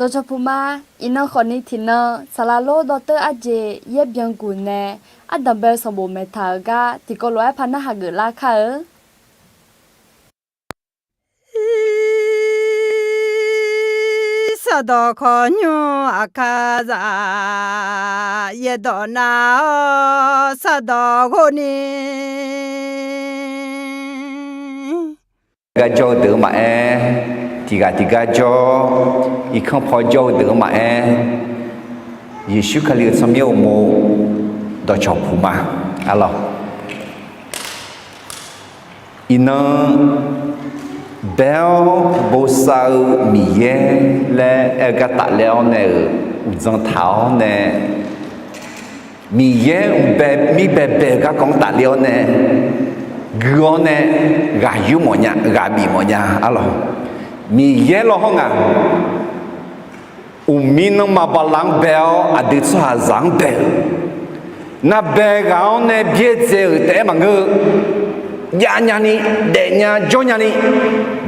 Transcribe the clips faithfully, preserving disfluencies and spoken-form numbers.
Dawqcawq puq ma. Iqnan khawfni tiqnan saqlaq lor dawvteur arjeq yaer byan guq nae, ardanq bae-eu sanqbof maeqtaq-euq gar tiqkawv lof-aer par narhaq geuflar kar-eu. Irsaqdawq khawqnymr aqkar zaq, yaerdawq nav-awr saqdawq ghov ni. Gar jawr-eu deuq-anr maqaer, tiqghaq tiqgar jawr, irkanr paw jawr-eu deuq-anr maqaer, Yeqsur Kali-euq tsawrmyanr uqmov dawqcawq puq ma. Arlawq, iqnan bae-awr bosav-eu Miqyaer laer aer-eu gar tafler-awr nae-euq uqdzan taq-awr nae, Miqyaer uqbae mirbae bae-eu garkawv-anr tafler-awr nae, gui-awr nae ghaq yur mawfnya, ghaq bif mawfnya. Arlawq, Miqyaer lawr hawr nga. Uqmir nanrma bala-anr bae-awr aqdui tsawrhaqzaq-anr bae-eu, nar bae ghaq-awr nae byaerdzae-euq taef-aer maqngeur-eu, javnya ni, daefnya jawrnya ni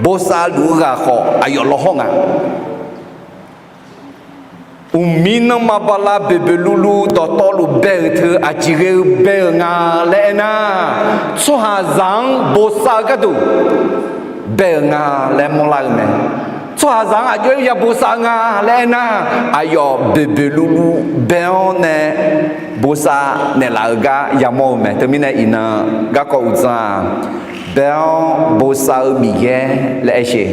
bosav luf-eu ghaq khawf aqyawf lawr hawr nga. Uqmir nanrma bala boeqboeq luvluv dawqtawvluf bae-euq teu aqjeq ghae-eu bae-euq nga laer aernar, tsawrhaqzaq-anr bosav-eu gharduq bae-euq nga laer mawrlar-eu mae. Tsawrhaqzaq-anr aqjox-aer ya bosav-eu nga laer aernar, aqyawf boeqboeq luvluv bae-awr nae bosav naeqlaf-eu gar yamawr-eu mae. Teumirnae iqnan garkawv uqdzan-aq, bae-awr bosav-eu Miqyaer laer aer sheq.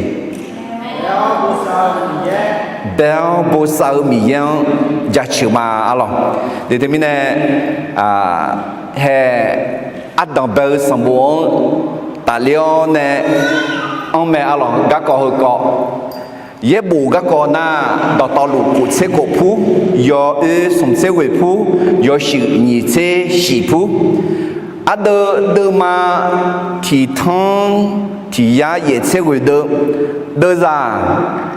Bae-awr bosav-eu Miqyaer-anr jaceuq ma. Arlawq, teumirnae hae, ardanq bae-eu sanqbof-anr tafler-awr nae anr mae. Arlawq, garkawv heukawv, yaerbof garkawv nar, dawqtawvluf kof tser kof pur, yawoer smq tser ghoeq pur, yawshuif nyiq tser shiq pur. Ardeuv deuvma tiqtanr tiq yar yaef tser ghoeq deuv, deuvzaq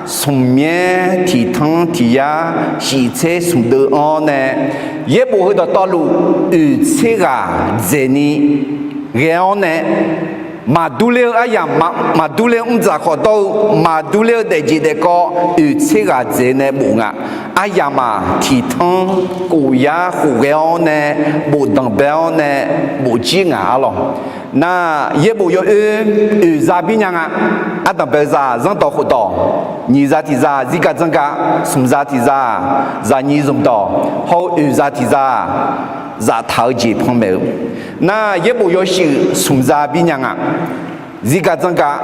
smq myaer tiqtanr tiq yar shiq tser smq deuv-anr nae, yaerbof heu dawqtawvluf oeq tser ghaq dzaeqni ghae-awr nae, maqdur ler-eu aryamq, maqdur ler-eu mrdzaq khawf dawr-eu, maqdur ler-eu daefjeq daefkawv oeq tser ghaq dzaeq nae bof nga. Aryamq-aq tiqtanr kof yar khof ghae-awr nae, bofdanq bae-awr nae, bofjir ngaq. Arlawq, nar yaerbof yawoer oeq za bir nya nga. Ardanq bae-eu zaq zanrdawq khofdawq, nyiq za tiq za zirgaq dzanrgaq, smq za tiq za zaqnyiq zmqdawq, hawr-eu oeq za tiq za zaftaq-eu jeq panmaeq-eu. Nar yaerbof yawshuif smq za bir nya nga. Zirgaq dzanrgaq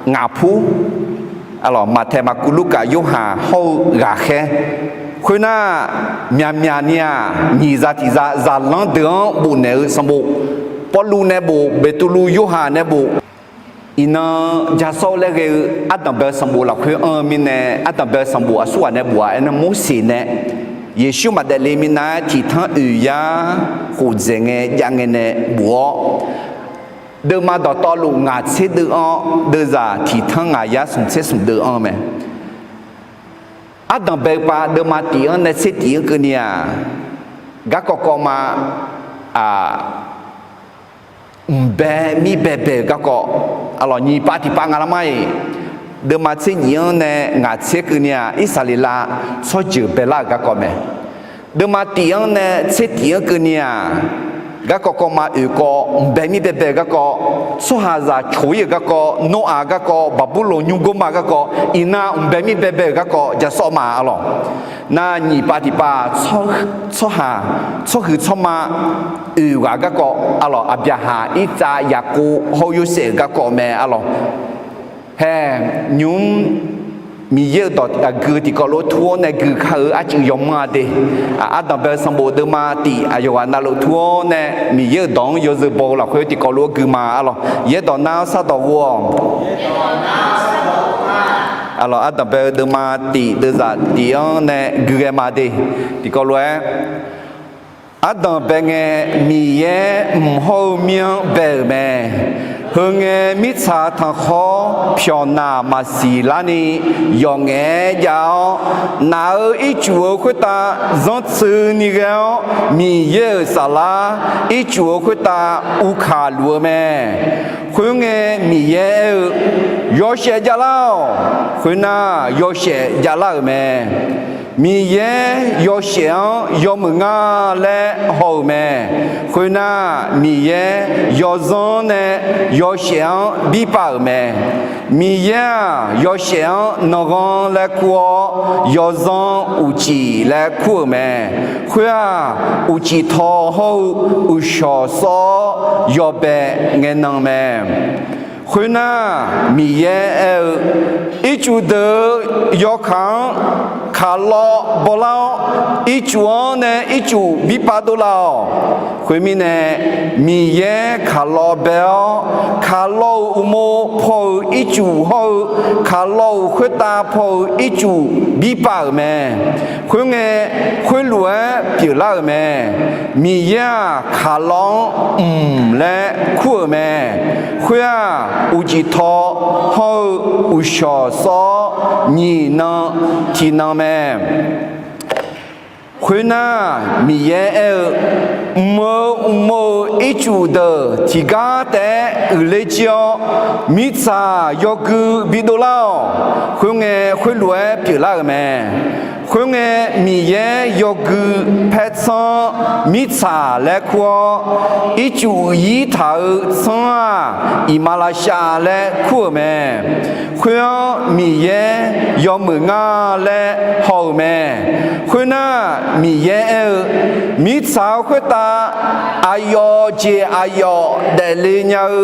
ngaq pur. Arlawq, Maqtaeq, Maqkuv, Lurkaf, Yorhaq hawr-eu ghaqkhaer. Khoernar, myaqmyaq ni-aq, nyiq za tiq za zaqlanr deuq-anr bofnaeq-eu sanqbof, Pawrluv nae bof, Beqtuvluv, Yorhaq nae bof. Iqnan ja sawr-eu laer ghae-eu ardanq bae-eu sanqbof lafkhoer anr-eu mirnae, ardanq bae-eu sanqbof aqsurghaq nae bof-a aernar, Morseq nae Yeqsur maqdaef le minav-aer tiqtanr oeq yar khof dzaeq ngae jav ngae nae bof-awr, deuvma dawqtawvluf ngaq tser deuv-anr, deuvzaq tiqtanr ngaq yar smq tser smq deuv-anr mae. Ardanq bae-eu pav deuvma tif-anr nae tser tif-anr keuvni-aq, garkawv kawv ma, aq, mqbae mirbae bae-euq garkawv, arlawq, nyiq pav tiq pav nga lar mar-iq, deuvma tser nyif-anr nae ngaq tser keuvni-aq, Irsaqleqlav tsawrjeuq baelar-euq garkawv mae. Deuvma tif-anr nae tser tif-anr keuvni-aq, garkawv kawv ma oeq kawv, mqbae mirbae bae-euq garkawv, tsawrhaqzaq coq-ir-euq garkawv, Noraq garkawv, Baqburloq nymrgorma garkawv, iqnan mqbae mirbae bae-euq garkawv ja sawr ma, arlawq. Nar nyiq pav tiq pav, tsawrhaq, tsawrhuiq tsawrma oeq ghaq garkawv, arlawq, Aqbyaqhaq, Irtsav, Yaqkov hawr-eu Yorsaev-euq garkawv mae, arlawq. Hae, nymr Miqyaer-euq dawq aqgeu tiqkawv lof-aer tur-awr nae gui kar-eu arcuiv yawmanr-a de. Ardanq bae-eu sanqbof deuvma tif aqyawf ghaq navluf tur-awr nae Miqyaer-euq dawq-anr yawzeu baw-eu lafkhoer tiqkawv lof-aer gui ma, arlawq. Yaerdawq nar-awr sardawq ghov-awq. Arlawq, ardanq bae-eu deuvma tif deuvzaq tif-anr nae gui ghae ma de. Tiqkawv lof-aer, ardanq bae ngae Miqyaer mq hawr-eu mir-anr bae-euq mae. Heungae, mirtsaq tanqkhawr pyawqnaq maqsiq larni yawqngaef-aer jav-awr, naf-euq ircuf-euq khoertav zanrtsui ni ghae-awr, Miqyaer-euq saflar ircuf-euq khoertav uvkaq luf-eu mae. Khoerngae, Miqyaer aer-eu, Yawshaef javlar-awq. Khoernar, yawshaef javlar-euq mae. Miqyaer yawshaef-anr yawmuiq nga laer haw-euq mae. Khoernar, Miqyaer yawzanr nae yawshaef-anr birpav-euq mae. Miqyaer-aq, yawshaef-anr nanghanr laer kur-awr, yawzanr uqcif laer kur-euq mae. Khoer-aq, uqcif taw hawr-eu uqshawq sawr-awr yawbae ngaenan mae. Khoernar, Miqyaer aer-eu, Ircuf deuq-euq yawkaq-anr kaqlawv bawlar-awr, ircuf-anr nae ircuf bi pav dovlar-awq. Khoermirnae, Miqyaer kaqlawv bae-awr, kaqlawv-euq uqmov paw-euq ircuf hawr-eu, kaqlawv-euq khoertav paw-euq ircuf bi pav-euq mae. Khoerngae, khoerlof-aer pyeuflar-euq mae. Miqyaer-aq, kaqlawv-anr mq laer kur-euq mae. Khoer-aq, uqcif taw hawr-eu uqshawq sawr-awr nyiq nan tiq nan mae. Khoernar, Miqyaer aer-eu, Mq-euq uqmov-euq ircuf deuq tiqgar taef-aer uiqler jir-awr, mirtsaq yawgui bidov lar-awq. Khoerngae, khoerlof-aer pyeuflar-euq mae. Khoerngae, Miqyaer yawgui paertsanr-anr mirtsaq laer kur-awr, ircuf uiqyir taq-euq tsanr-aq, iqmalavshav laer kur-euq mae. Khoer-anr Miqyaer yawmuiq nga laer haw-euq mae. Khoernar, Miqyaer aer-eu, Mirtsaq-euq khoertav aqyawf jeq aqyawf daefle nya-eu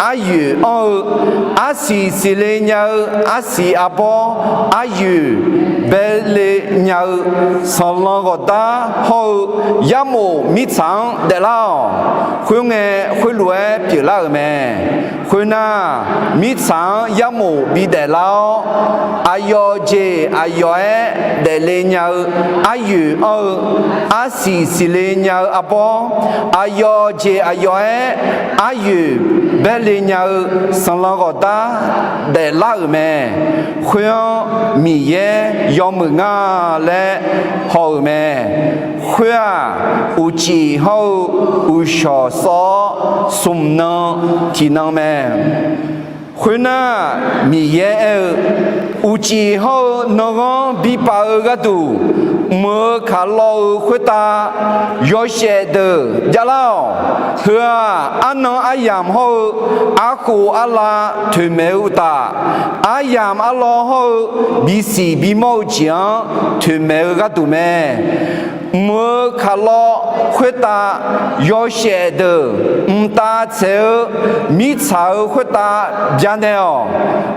aryoeq anr-eu, arsiq siqle nya-eu arsiq arbawr, aryoeq baele nya-eu, sanqlanq ghawqdar hawr-eu yarmof mirtsaq-anr daeflar-awq. Khoerngae, khoerlof-aer pyeuflar-euq mae. Khoernar, mirtsaq-anr yarmof bidaef lar-awr, aqyawf jeq aqyawf-aer daefle nya-eu aryoeq anr-eu, arsiq siqle nya-eu arbawr, aqyawf jeq aqyawf-aer aryoeq baele nya-eu sanqlanq ghawqdar daeflar-euq mae. Khoer-anr Miqyaer yawmuiq nga laer haw-euq mae. Khoer-aq, uqcif hawr-eu uqshawq sawr-awr smq nan tiq nan mae. Khoernar, Miqyaer aer-eu, Uqcif hawr-eu nanghanr bi pav-eu gharduq, mq-euq kaqlawv-euq khoertav yawshaef deuq javlar-awq. Heu-aq, arnan aryamq hawr-eu arkhof arlav toeqmaeq-eu uqtaf, aryamq arlawr hawr-eu bisiq bimawr-eu jeq-anr toeqmaeq-eu gharduq mae. Mq-euq kaqlawv khoertav yawshaef deuq mqtav tsaeq-eu mirtsaq-euq khoertav byanaeq-awq.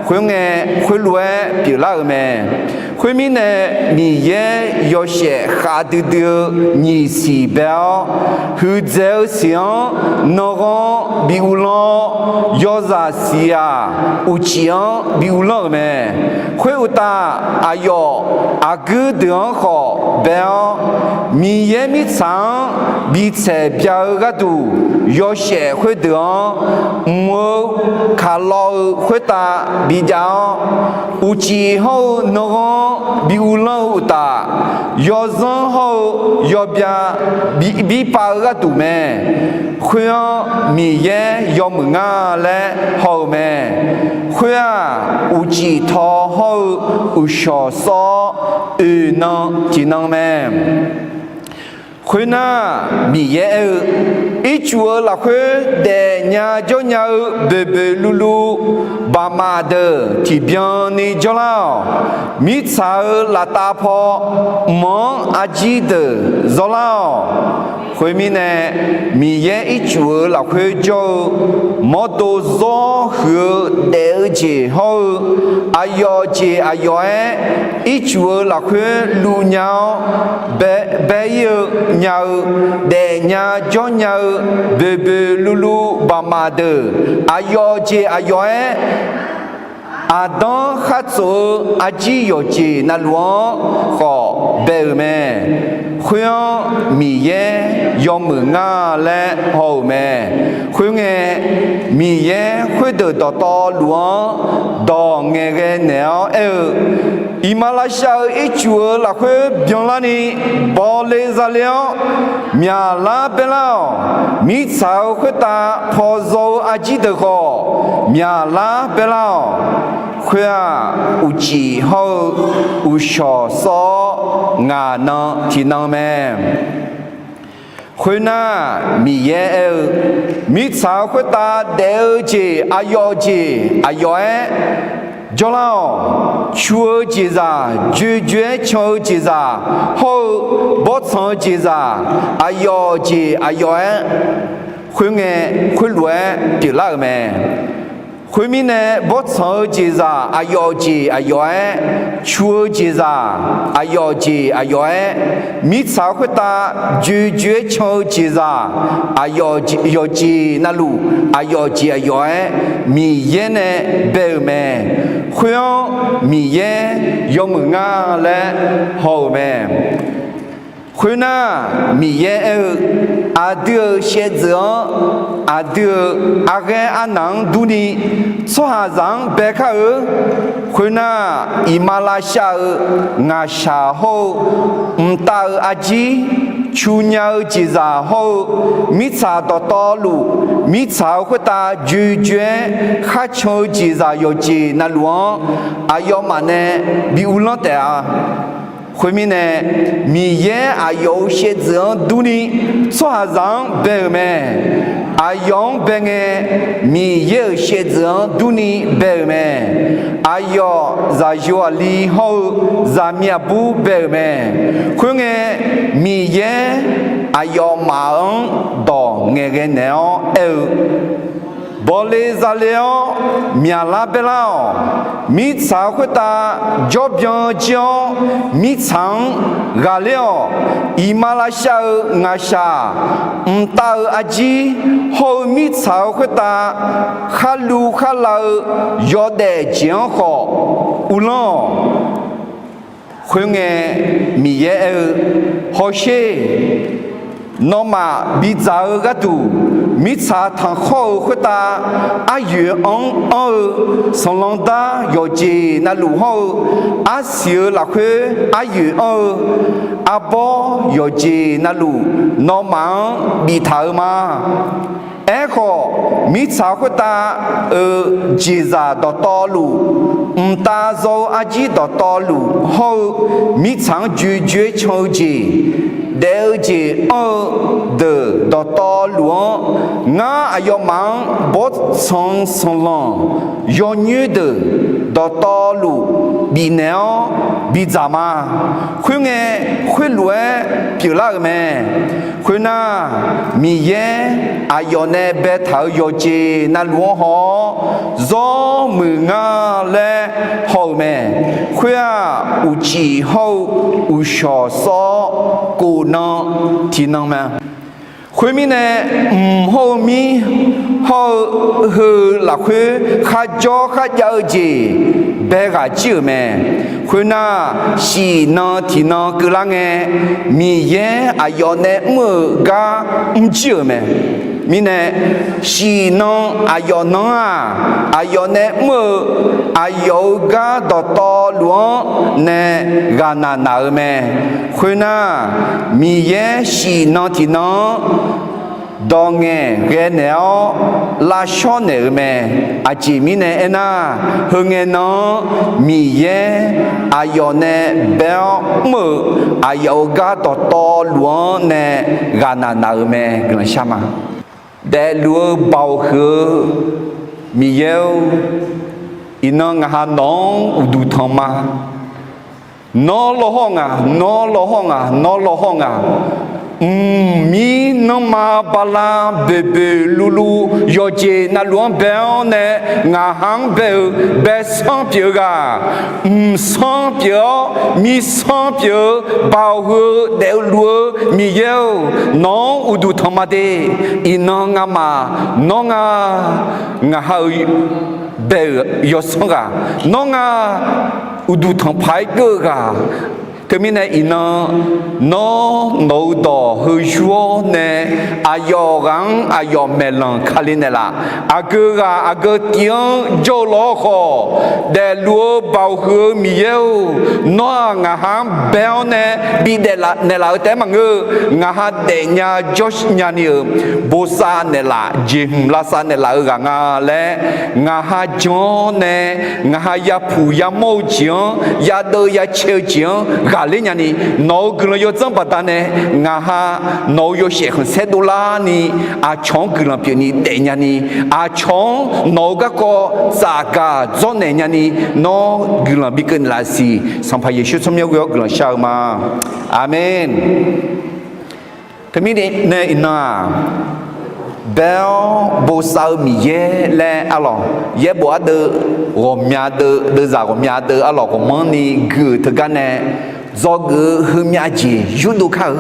Khoerngae, khoerlof-aer pyeuflar-euq mae. Khoermirnae, Miqyaer yawshaef khavdui dui-eu nyiq siq bae-awr, huiqdzaeq-eu siq-anr nanghanr bi uvlanr-awr, yawzaq siq-aq, uqcif-anr bi uvlanr-euq mae. Khoeruqtaf, aqyawf aqguir deuq-anr khawf bae-awr, Miqyaer mirtsaq-anr bi tsaeq bya-eu gharduq, yawshaef khoerdeuq-anr mq-eu kaqlawv-eu khoertav bijav-awr, uqcif hawr-eu nanghanr bi uvlanr-eu uqtaf, yawzanr hawr-eu yawbya bi, bi pav-eu gharduq mae. Khoer-anr Miqyaer yawmuiq nga laer haw-euq mae. Khoer-aq, uqcif taw hawr-eu uqshawq sawr-awr oeq nan tiq nan mae. Khoernar, Miqyaer aer-eu, Ircuf-eu lafkhoer daefnya jawrnya-eu boeqboeq luvluv baqmaf deuq tiqbyan ni jawrlar-awq. Mirtsaq-euq laftav paw mq-anr arjir deuq zawrlar-awq. Khoermirnae, Miqyaer ircuf-eu lafkhoer jawr-eu mawrdo zawr huiq-eu daef-eu jeq hawr-eu, aqyawf jeq aqyawf-aer ircuf-eu lafkhoer luvnya-awr, bae, bae ir-eu nya-eu, daefnya jawrnya-eu boeqboeq luvluv baqmaf deuq, aqyawf jeq aqyawf-aer aqdanr khar tsof-eu arjir yawqjeq navluf-anr khawf bae-euq mae. Khoer-anr Miqyaer yawmuiq ngar laer haw-euq mae. Khoerngae, Miqyaer khoerdeuq dawqtawvluf-anr dawq ngaeqghae naeq-awr aer-eu, Iqmalavshav-euq ircuf-eu lafkhoer byanlarni, bawle zale-awr myaqlar baerlar-awq. Mirtsaq-euq khoertav pawqzaw-eu arjir deuq khawf, myaqlar baerlar-awq. Khoer-aq, uqcif hawr-eu uqshawq sawr-awr ngaq nan tiqnan mae. Khoernar, Miqyaer aer-eu, Mirtsaq-euq khoertav daef-eu jeq aqyawf jeq aqyawf-aer jawrlar-awq. Cu-eu jeqzaq, joejoe-aer can-eu jeqzaq hawr-eu bawrtsanq-eu jeqzaq aqyawf jeq aqyawf-aer, khoerngae, khoerlof-aer pyeuflar-euq mae. Khoermirnae, bawrtsanq-eu jeqzaq aqyawf jeq aqyawf-aer, cu-eu jeqzaq aqyawf jeq aqyawf-aer, mirtsaq-euq khoertav joejoe-aer can-eu jeqzaq aqyawf yawqjeq navluf aqyawf jeq aqyawf-aer, Miqyaer nae bae-euq mae. Khoer-anr Miqyaer yawmuiq ngar laer haw-euq mae. Khoernar, Miqyaer aer-eu, Aqdui-euq shaevdzeuf-anr aqdui-euq arghaer arnaq-anr durni tsawrhaqzaq-anr bae kar-eu. Khoernar, iqmalavshav-eu ngaqshaq hawr-eu mqtav-eu arjir, cu nya-eu jeqzaq hawr-eu mirtsaq dawqtawvluf, mirtsaq-euq khoertav joejoe-aer kharcan-eu jeqzaq yawqjeq navluf-anr, aqyawfmaf nae bi uvlanr taef-a. Khoermirnae, Miqyaer aqyawf-euq shaevdzeuf-anr durni tsawrhaqzaq-anr bae-euq mae. Aqyawf-anr bae ngae, Miqyaer-euq shaevdzeuf-anr durni bae-euq mae. Aqyawf zaqyo aqli hawr-eu zaqmiq aqbur bae-euq mae. Khoerngae, Miqyaer aqyawfmaf-anr dawq ngaeqghae naeq-awr aer-eu, Bawle zale-awr myaqlar baerlar-awq. Mirtsaq-euq khoertav jawrbyan jir-awr, mirtsaq-anr ghaqler-awq. Iqmalavshav-eu ngaqshaq, mqtav-eu arjir hawr-eu mirtsaq-euq khoertav kharluv kharlav-eu yawdaef jeq-anr khawf uvlanr-awq. Khoerngae, Miqyaer aer-eu, Hawsher, nawmaf bidzaq-eu gharduq, mirtsaq tanqkhawr-euq khoertav aryoeq anr-anr-eu, sanqlanq dar yawqjeq navluf hawr-eu, arsiq-eu lafkhoer aryoeq anr-eu, arbawr yawqjeq navluf nawmaf-anr biftaq-eu ma. Aerkhawf, mirtsaq khoertav-euq jeqzaq dawqtawvluf, mqtav zaw-eu arjir dawqtawvluf hawr-eu, mirtsaq-anr joejoe-aer can-eu jeq, daef-eu jeq anr-eu deuq dawqtawvluf-anr, ngar aqyawfmaf-anr bawrtsanq sanqlanq yawnyoer deuq dawqtawvluf bifnaeq-awr bidzaq ma. Khoerngae, khoerlof-aer pyeuflar-euq mae. Khoernar, Miqyaer aqyawf nae baetaq-euq yawqjeq navluf-anr haw-awr, zawr muiq nga laer haw-euq mae. Khoer-aq, uqcif hawr-eu uqshawq sawr-awr kofnan tiqnan mae. Khoermirnae, mq hawr-eu mir hawr-eu heu lafkhoer kharjawr kharjav-eu jeq bae ghaq jir-euq mae. Khoernar, shif nan tiqnan keuvlar ngae, Miqyaer aqyawf nae mr-euq gar mr jir-euq mae. Mirnae, shif nan aqyawf nan-aq, aqyawf nae mr-eu aqyawf-euq gar dawqtawvluf-anr nae ghaqnaq naq-euq mae. Khoernar, Miqyaer shif nan tiqnan-anr dawq ngaeqghae naeq-awr lavshawr naeq-euq mae. Aqjeq mirnae aernar, heu ngae nan-anr Miqyaer aqyawf nae bae-awr mr-euq aqyawf-euq gar dawqtawvluf-anr nae ghaqnaq naq-euq mae. Guiqlanq shar ma. Daefluf-eu baoq huiq-eu Miqyaer-or, iqnan ngaq ha nawq-anr uqduq tanq ma. Nawr lawhawr ngaq, nawr lawhawr ngaq, nawr lawhawr ngaq. Mqmir nanrma bala boeqboeq luvluv yawqjeq navluf-anr bae-awr nae, ngaq ha-anr bae-eu bae sanr pyeuf-eu ghaq, mqsanr pyeuf-awr mirsanr pyeuf-eu baoq huiq-eu daefluf-eu Miqyaer-or, nawq-anr uqduq tanq ma de. Iqnan ngamaf nawr nga, ngaq ha-euq bae-euq yawsanr ghaq, nawr nga uqduq tanq paq-aer geur-eu ghaq, Teumirnae iqnan, nawr nawq-eu dawq heu yur-awr nae, aqyawf ghaq-anr aqyawf maeqlanq kali naeqlaf. Aqgeu ghaq aqgeu tiv-anr jawr-eu lawr khawf, daefluf-eu baoq huiq-eu Miqyaer-or, nawr-aq ngaq ha-anr bae-awr nae bidaef naeqlaf-eu taef-aer maqngeur. Ngaq ha daefnya jawr nyani-euq bosav naeqlaf, jeqhmq lavsav naeqlaf-eu ghaq nga laer, ngaq ha jan-awr nae, ngaq ha yapuq yamawr-eu jeq-anr, yadeuv yacae-eu jeq-anr ghaqler nyani, nawq-euq guiqlanq yawdzanr baqdanae, ngaq ha nawq-euq yawshaef khanqsaer dovlarni, aqcawq-anr guiqlanq pyeufni daefnyani, aqcawq-anr nawq-euq garkawv tsafgaq dzawrnaeq nyani, nawr guiqlanq bikeuv naeqlaf siq. Sanqpaq Yeqsur tsawrmyanr ghoe-awr guiqlanq shar-eu ma. Aqmeq. Teumirnae iqnan-aq, bae-awr bosav-eu Miqyaer laer arlawq, yaerbof ardeuv ghawqmya deuv, deuvzaq ghawqmya deuv arlawq ghawqmanrni gui-euq teugar nae, dzawgeuf-eu heumyav jeq yurdov kar-eu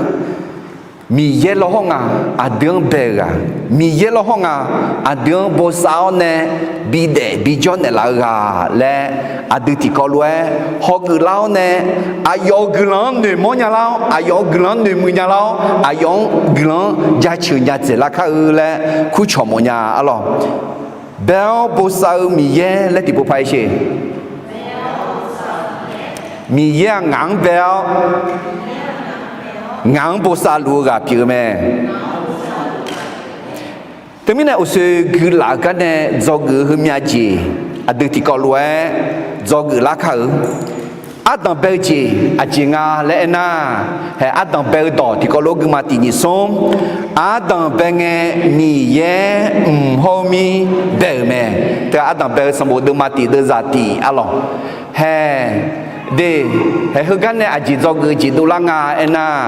Miqyaer lawrhawr nga, aqdui-anr bae-euq ghaq, Miqyaer lawrhawr nga, aqdui-anr bosav-awr nae bidaef bijawr naeqlaf-eu ghaq laer, aqdui tiqkawv lof-aer hawgeuf lar-awr nae, aqyawf-euq guiqlanq-anr noeqmawr nya lar-awr, aqyawf-euq guiqlanq-anr noeqmuiq nya lar-awr, aqyawf-anr guiqlanq-anr jaceuq nya dzaeqlar kar-eu laer kurcawq mawf nya arlawq. Bae-awr bosav-eu Miqyaer laer tiqpov paq-aer sher. Miqyaer-aq ngaq-anr bae-awr, ngaq-anr bosav luf-eu ghaq pyeuf-eu mae. Teumirnae uqshoe guilaf-euq gar nae dzawgeuf-eu heumyav jeq aqdui tiqkawv lof-aer dzawgeuf lar kar-eu. Ardanq bae-eu jeq aqjeq nga laer aernar, hae ardanq bae-eu dawq tiqkawv lof-aer guima tiq nyiq smr. Ardanq bae ngae Miqyaer mq hawr-eu mir bae-euq mae. Teu ardanq bae-eu sanqbof deuvma tiq deuvzaq tiq arlawq. Hae, de, hae heugar nae aqjeq dzawgeuf jeq dovlar nga aernar,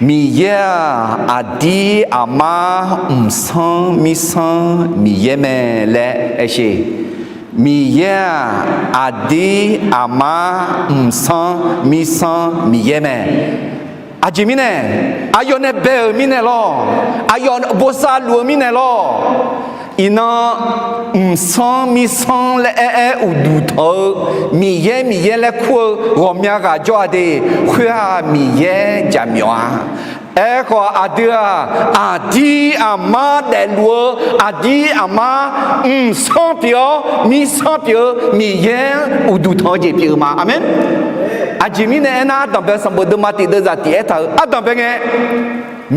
Miqyaer-aq aqdir aqmar mqsanr mirsanr Miqyaer mae laer aer sher. Miqyaer-aq aqdir aqmar mqsanr mirsanr Miqyaer mae. Aqjeq mirnae, aqyawf nae bae-euq mirnae lawr, aqyawf bosav luf-eu mirnae lawr. Iqnan mqsanr mirsanr laer aer-aer uqduq tanq-eu Miqyaer Miqyaer laer kur-eu ghawqmya ghaq jawr-a de, khoer-aq Miqyaer jaqmyawf-a. Aerkhawf aqdui-aq aqdir aqmar daefluf-eu aqdir aqmar mqsanr pyeuf-awr mirsanr pyeuf-eu Miqyaer uqduq tanq-eu jeq pyeuf-eu ma. Aqmeq. Aqjeq mirnae aernar, ardanq bae sanqbof deuvma tiq deuvzaq tiq aertaq-euq ardanq bae ngae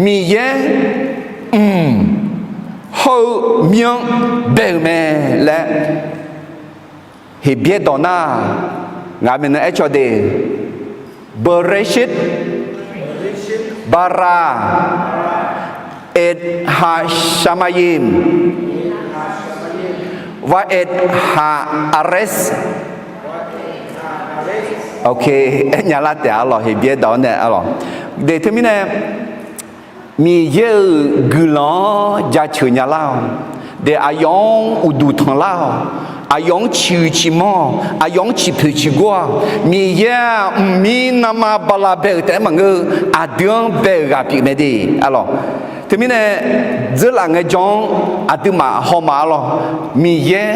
Miqyaer mq hawr-eu mir-anr bae-euq mae laer Heqbyaer dawq nar, ngaq maeqnan aer caw de, Bereshit bara et ha shamayim va et ha ares. Ok, aer nya lar taef arlawq, Heqbyaer dawq-anr nae arlawq. De teumirnae Miqyaer-euq guiqlanq-anr jaceuq nya lar-awq. De aqyawf-anr uqduq tanq lar-awq. Aqyawf-anr ciqhuiq ciqmanr-awq. Aqyawf-anr ciqpoeq ciqgor-awq. Miqyaer-aq mqmir navma bala bae-euq taef-aer maqngeur-eu, aqdui-anr bae-euq ghaq pyeuf mae de arlawq. Teumirnae dzeurlaf ngaejawr-anr aqduimaf hawma arlawq. Miqyaer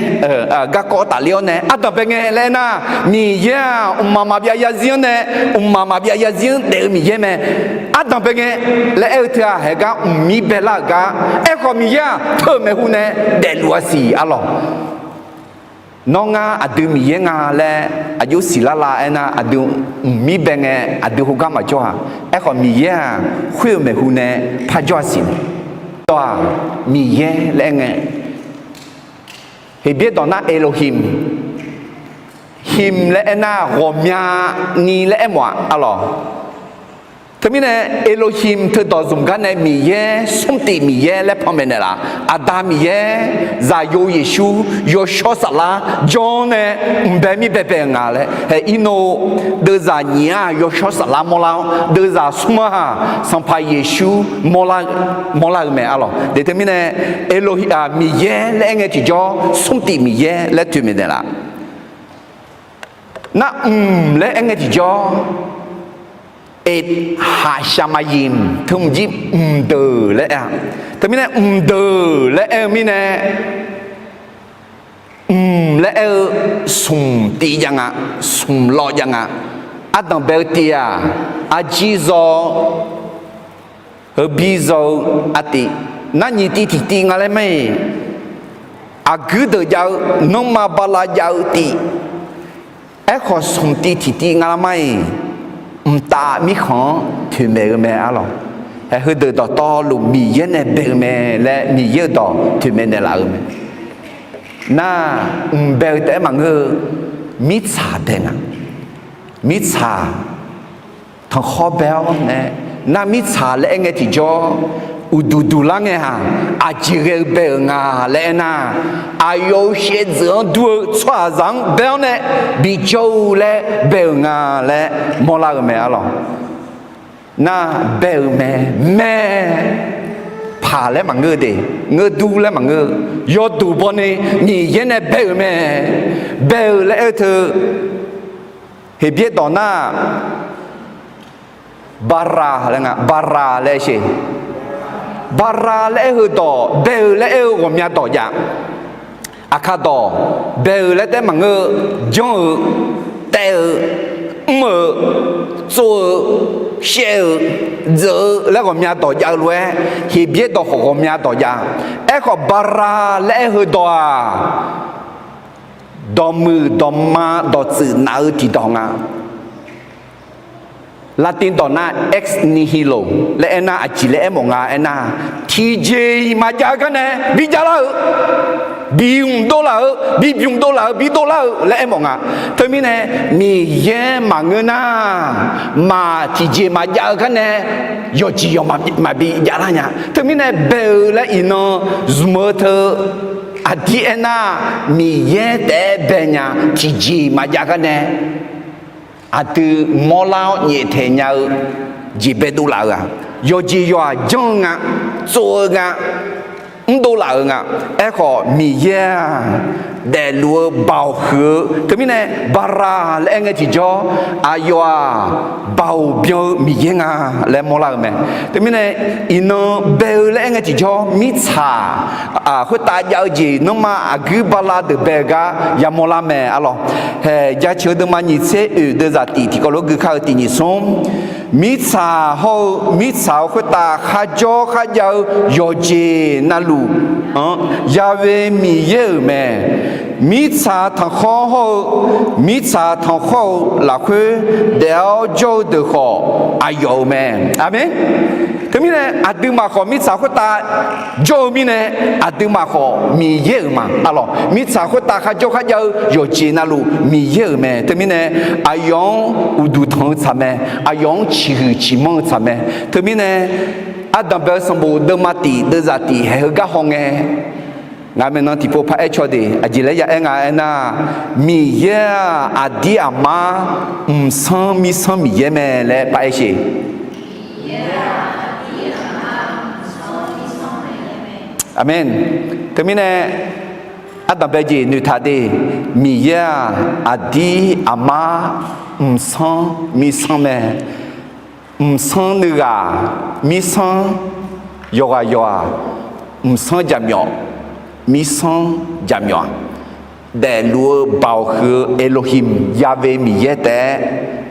garkawv tafler-awr nae ardanq bae ngae laer aernar, Miqyaer-aq mqmaq maqbyav yarzir-anr nae, mqmaq maqbyav yarzir-anr daef-eu Miqyaer mae. Ardanq bae ngae laer aer-eu teu-aq, haegar mqmir baelar-euq gar. Aerkhawf Miqyaer-aq teu maeqhu nae daefluf-a siq arlawq. Nawr ngar aqdui Miqyaer nga laer aqjox siqlar la aernar, aqdui mqmir bae ngae aqdui heugar maqjawr-aq. Aerkhawf Miqyaer-aq khoer-eu maeqhu nae parjawr-a siq mae. Dawq-aq Miqyaer laer aer ngae, Heqbyaer dawq nar Elohim, him laer aernar ghawqmyani laer aermawf-aq arlawq. Teumirnae Elohim teudawq zmq gar nae Miqyaer, smrtif Miqyaer laer panmaeq naeqlaf. Aqda Miqyaer, Zaqyo Yeqsur, Yawshawr Saflar janr nae mqbae mir baebae-eu nga laer. Hae irnov deuvzaq nyiq-aq Yawshawr Saflar mawrlar-awr, deuvzaq smr-aq Sanqpaq Yeqsur mawrlar-eu mae arlawq. De teumirnae Elohi-aq Miqyaer laer aer ngae tiqjawr, smrtif Miqyaer laer toeqmaeq naeqlaf. Nar mq laer aer ngae tiqjawr, et haqshaqmaqyimq teu mqjir mqdeuq laer aer-a. Teumirnae mqdeuq laer aer-eu mirnae, mq laer aer-eu smq tiv jav nga, smq lawv jav nga. Ardanq bae-eu tiv-aq, arjir zaw-awr, heubi zaw-eu artiv, narnyiq tiv tiqtiv nga laer mar-iq, aqguir deuq jav-eu, nanrma bala jav-eu tiv, aerkhawf smq tiv tiqtiv nga laer mar-iq, mqtav mirkhanq-anr toeqmaeq-eu mae arlawq. Hae, heudeuq dawqtawvluf Miqyaer nae bae-eu mae laer Miqyaer-euq dawq toeqmaeq naeqlaf-euq mae. Nar, mq bae-eu taef-aer maqngeur-eu, mirtsaq bae nga. Mirtsaq tanqkhawr bae-awr nae, nar mirtsaq laer aer ngae tiqjawr, uqduq duq lar ngae-aq, aqjeq ghae-eu bae-euq nga laer aernar, aqyawf-euq shaevdzeuf-anr dur-eu tsawrhaqzaq-anr bae-awr nae bijawr-eu laer bae-euq nga laer mawrlar-euq mae arlawq. Nar, bae-euq mae, mae, paq laer maqngeur de, ngeur dur laer maqngeur, yawduq bawni Miqyaer nae bae-euq mae. Bae-euq laer aer-eu teu, Heqbyaer dawq nar, bara laer nga, bara laer sheq. Bara laer aer-eu dawq, bae-euq laer aer-eu ghawqmya dawq jav. Aqkar dawq, bae-euq laer taef-aer maqngeur-eu, janr-eu, taev-eu, mr-eu, tsov-eu, shaev-eu, dzeuq-eu laer ghawqmya dawq jav-eu lof-aer, Heqbyaer dawq khawf ghawqmya dawq jav. Aerkhawf, bara laer aer-eu dawq-aq, dawqmuiq dawqma dawqtsuif naf-eu tiqdawq nga. Latin dawq nar ex nihilo laer aernar, aqjeq laer aermawf nga aernar, tiqjeq-iq maqjav-eu gar nae bijav lar-eu, bimq dovlaf-eu, bibymq dovlaf-eu, bidov lar-eu laer aermawf nga. Teumirnae, Miqyaer maqngeur nar, maq tiqjeq maqjav-eu gar nae yawqjeq yawq maqbi javlar nya. Teumirnae, bae-eu laer iqnan zmq-eu teu aqdir aernar, Miqyaer taef-aer bae nya, tiqjeq maqjav gar nae aqdui mawrlar-awr nyaeftaeq nya-eu jeq baedov laf-eu-aq, yawqjeq yawq-aq janr-eu nga, tsov-eu nga, mrdov laf-euq nga. Aerkhawf, Miqyaer-aq, daefluf-eu baoq huiq-eu, teumirnae, bara laer aer ngae tiqjawr, aqyawf-aq, baoq byan-eu Miqyaer nga laer mawrlar-euq mae. Teumirnae, iqnan bae-eu laer aer ngae tiqjawr, mirtsaq khoertav jav-eu jeq nanrma aqguir bala deuq bae-eu gar yamawr lar mae arlawq. Hae, jaceuq-eu deuvma nyiq tser oeq deuvzaq tif tiqkawv lof gui kar-eu tiq nyiq smr, mirtsaq hawr-eu mirtsaq-euq khoertav kharjawr kharjav-eu yawqjeq navluf-anr Ya'we Miqyaer-euq mae. Mirtsaq tanqkhawr hawr-eu, mirtsaq tanqkhawr-eu lafkhoer daef-awr jawr-eu deuq khawf, aqyawf-euq mae. Aqmeq. Teumirnae, aqduimaf khawf mirtsaq khoertav jawr-eu mirnae, aqduimaf khawf Miqyaer-euq ma arlawq. Mirtsaq khoertav kharjawr kharjav-eu yawqjeq navluf Miqyaer-euq mae. Teumirnae, aqyawf-anr uqduq tanq-eu tsaq mae. Aqyawf-anr ciqhuiq ciqmanr-eu tsaq mae. Teumirnae, ardanq bae-eu sanqbof deuvma tif deuvzaq tif haeq heugar hawngae, ngaq maeqnan tiqpov paraer caw de. Aqjeq laer ya aer nga aernar, Miqyaer-aq, aqdir aqmar mqsanr mirsanr Miqyaer mae laer paraer sheq. Aqmeq. Teumirnae, ardanq bae jeq noeqtaq de. Miqyaer-aq, aqdir aqmar mqsanr mirsanr mae. Mqsanr nuighaq mirsanr yawqghaq yawq-aq, mqsanr jaqmyawf mirsanr jaqmyawf-aq, daefluf-eu baoq huiq-eu Elohim Ya'we Miqyaer taef-aer,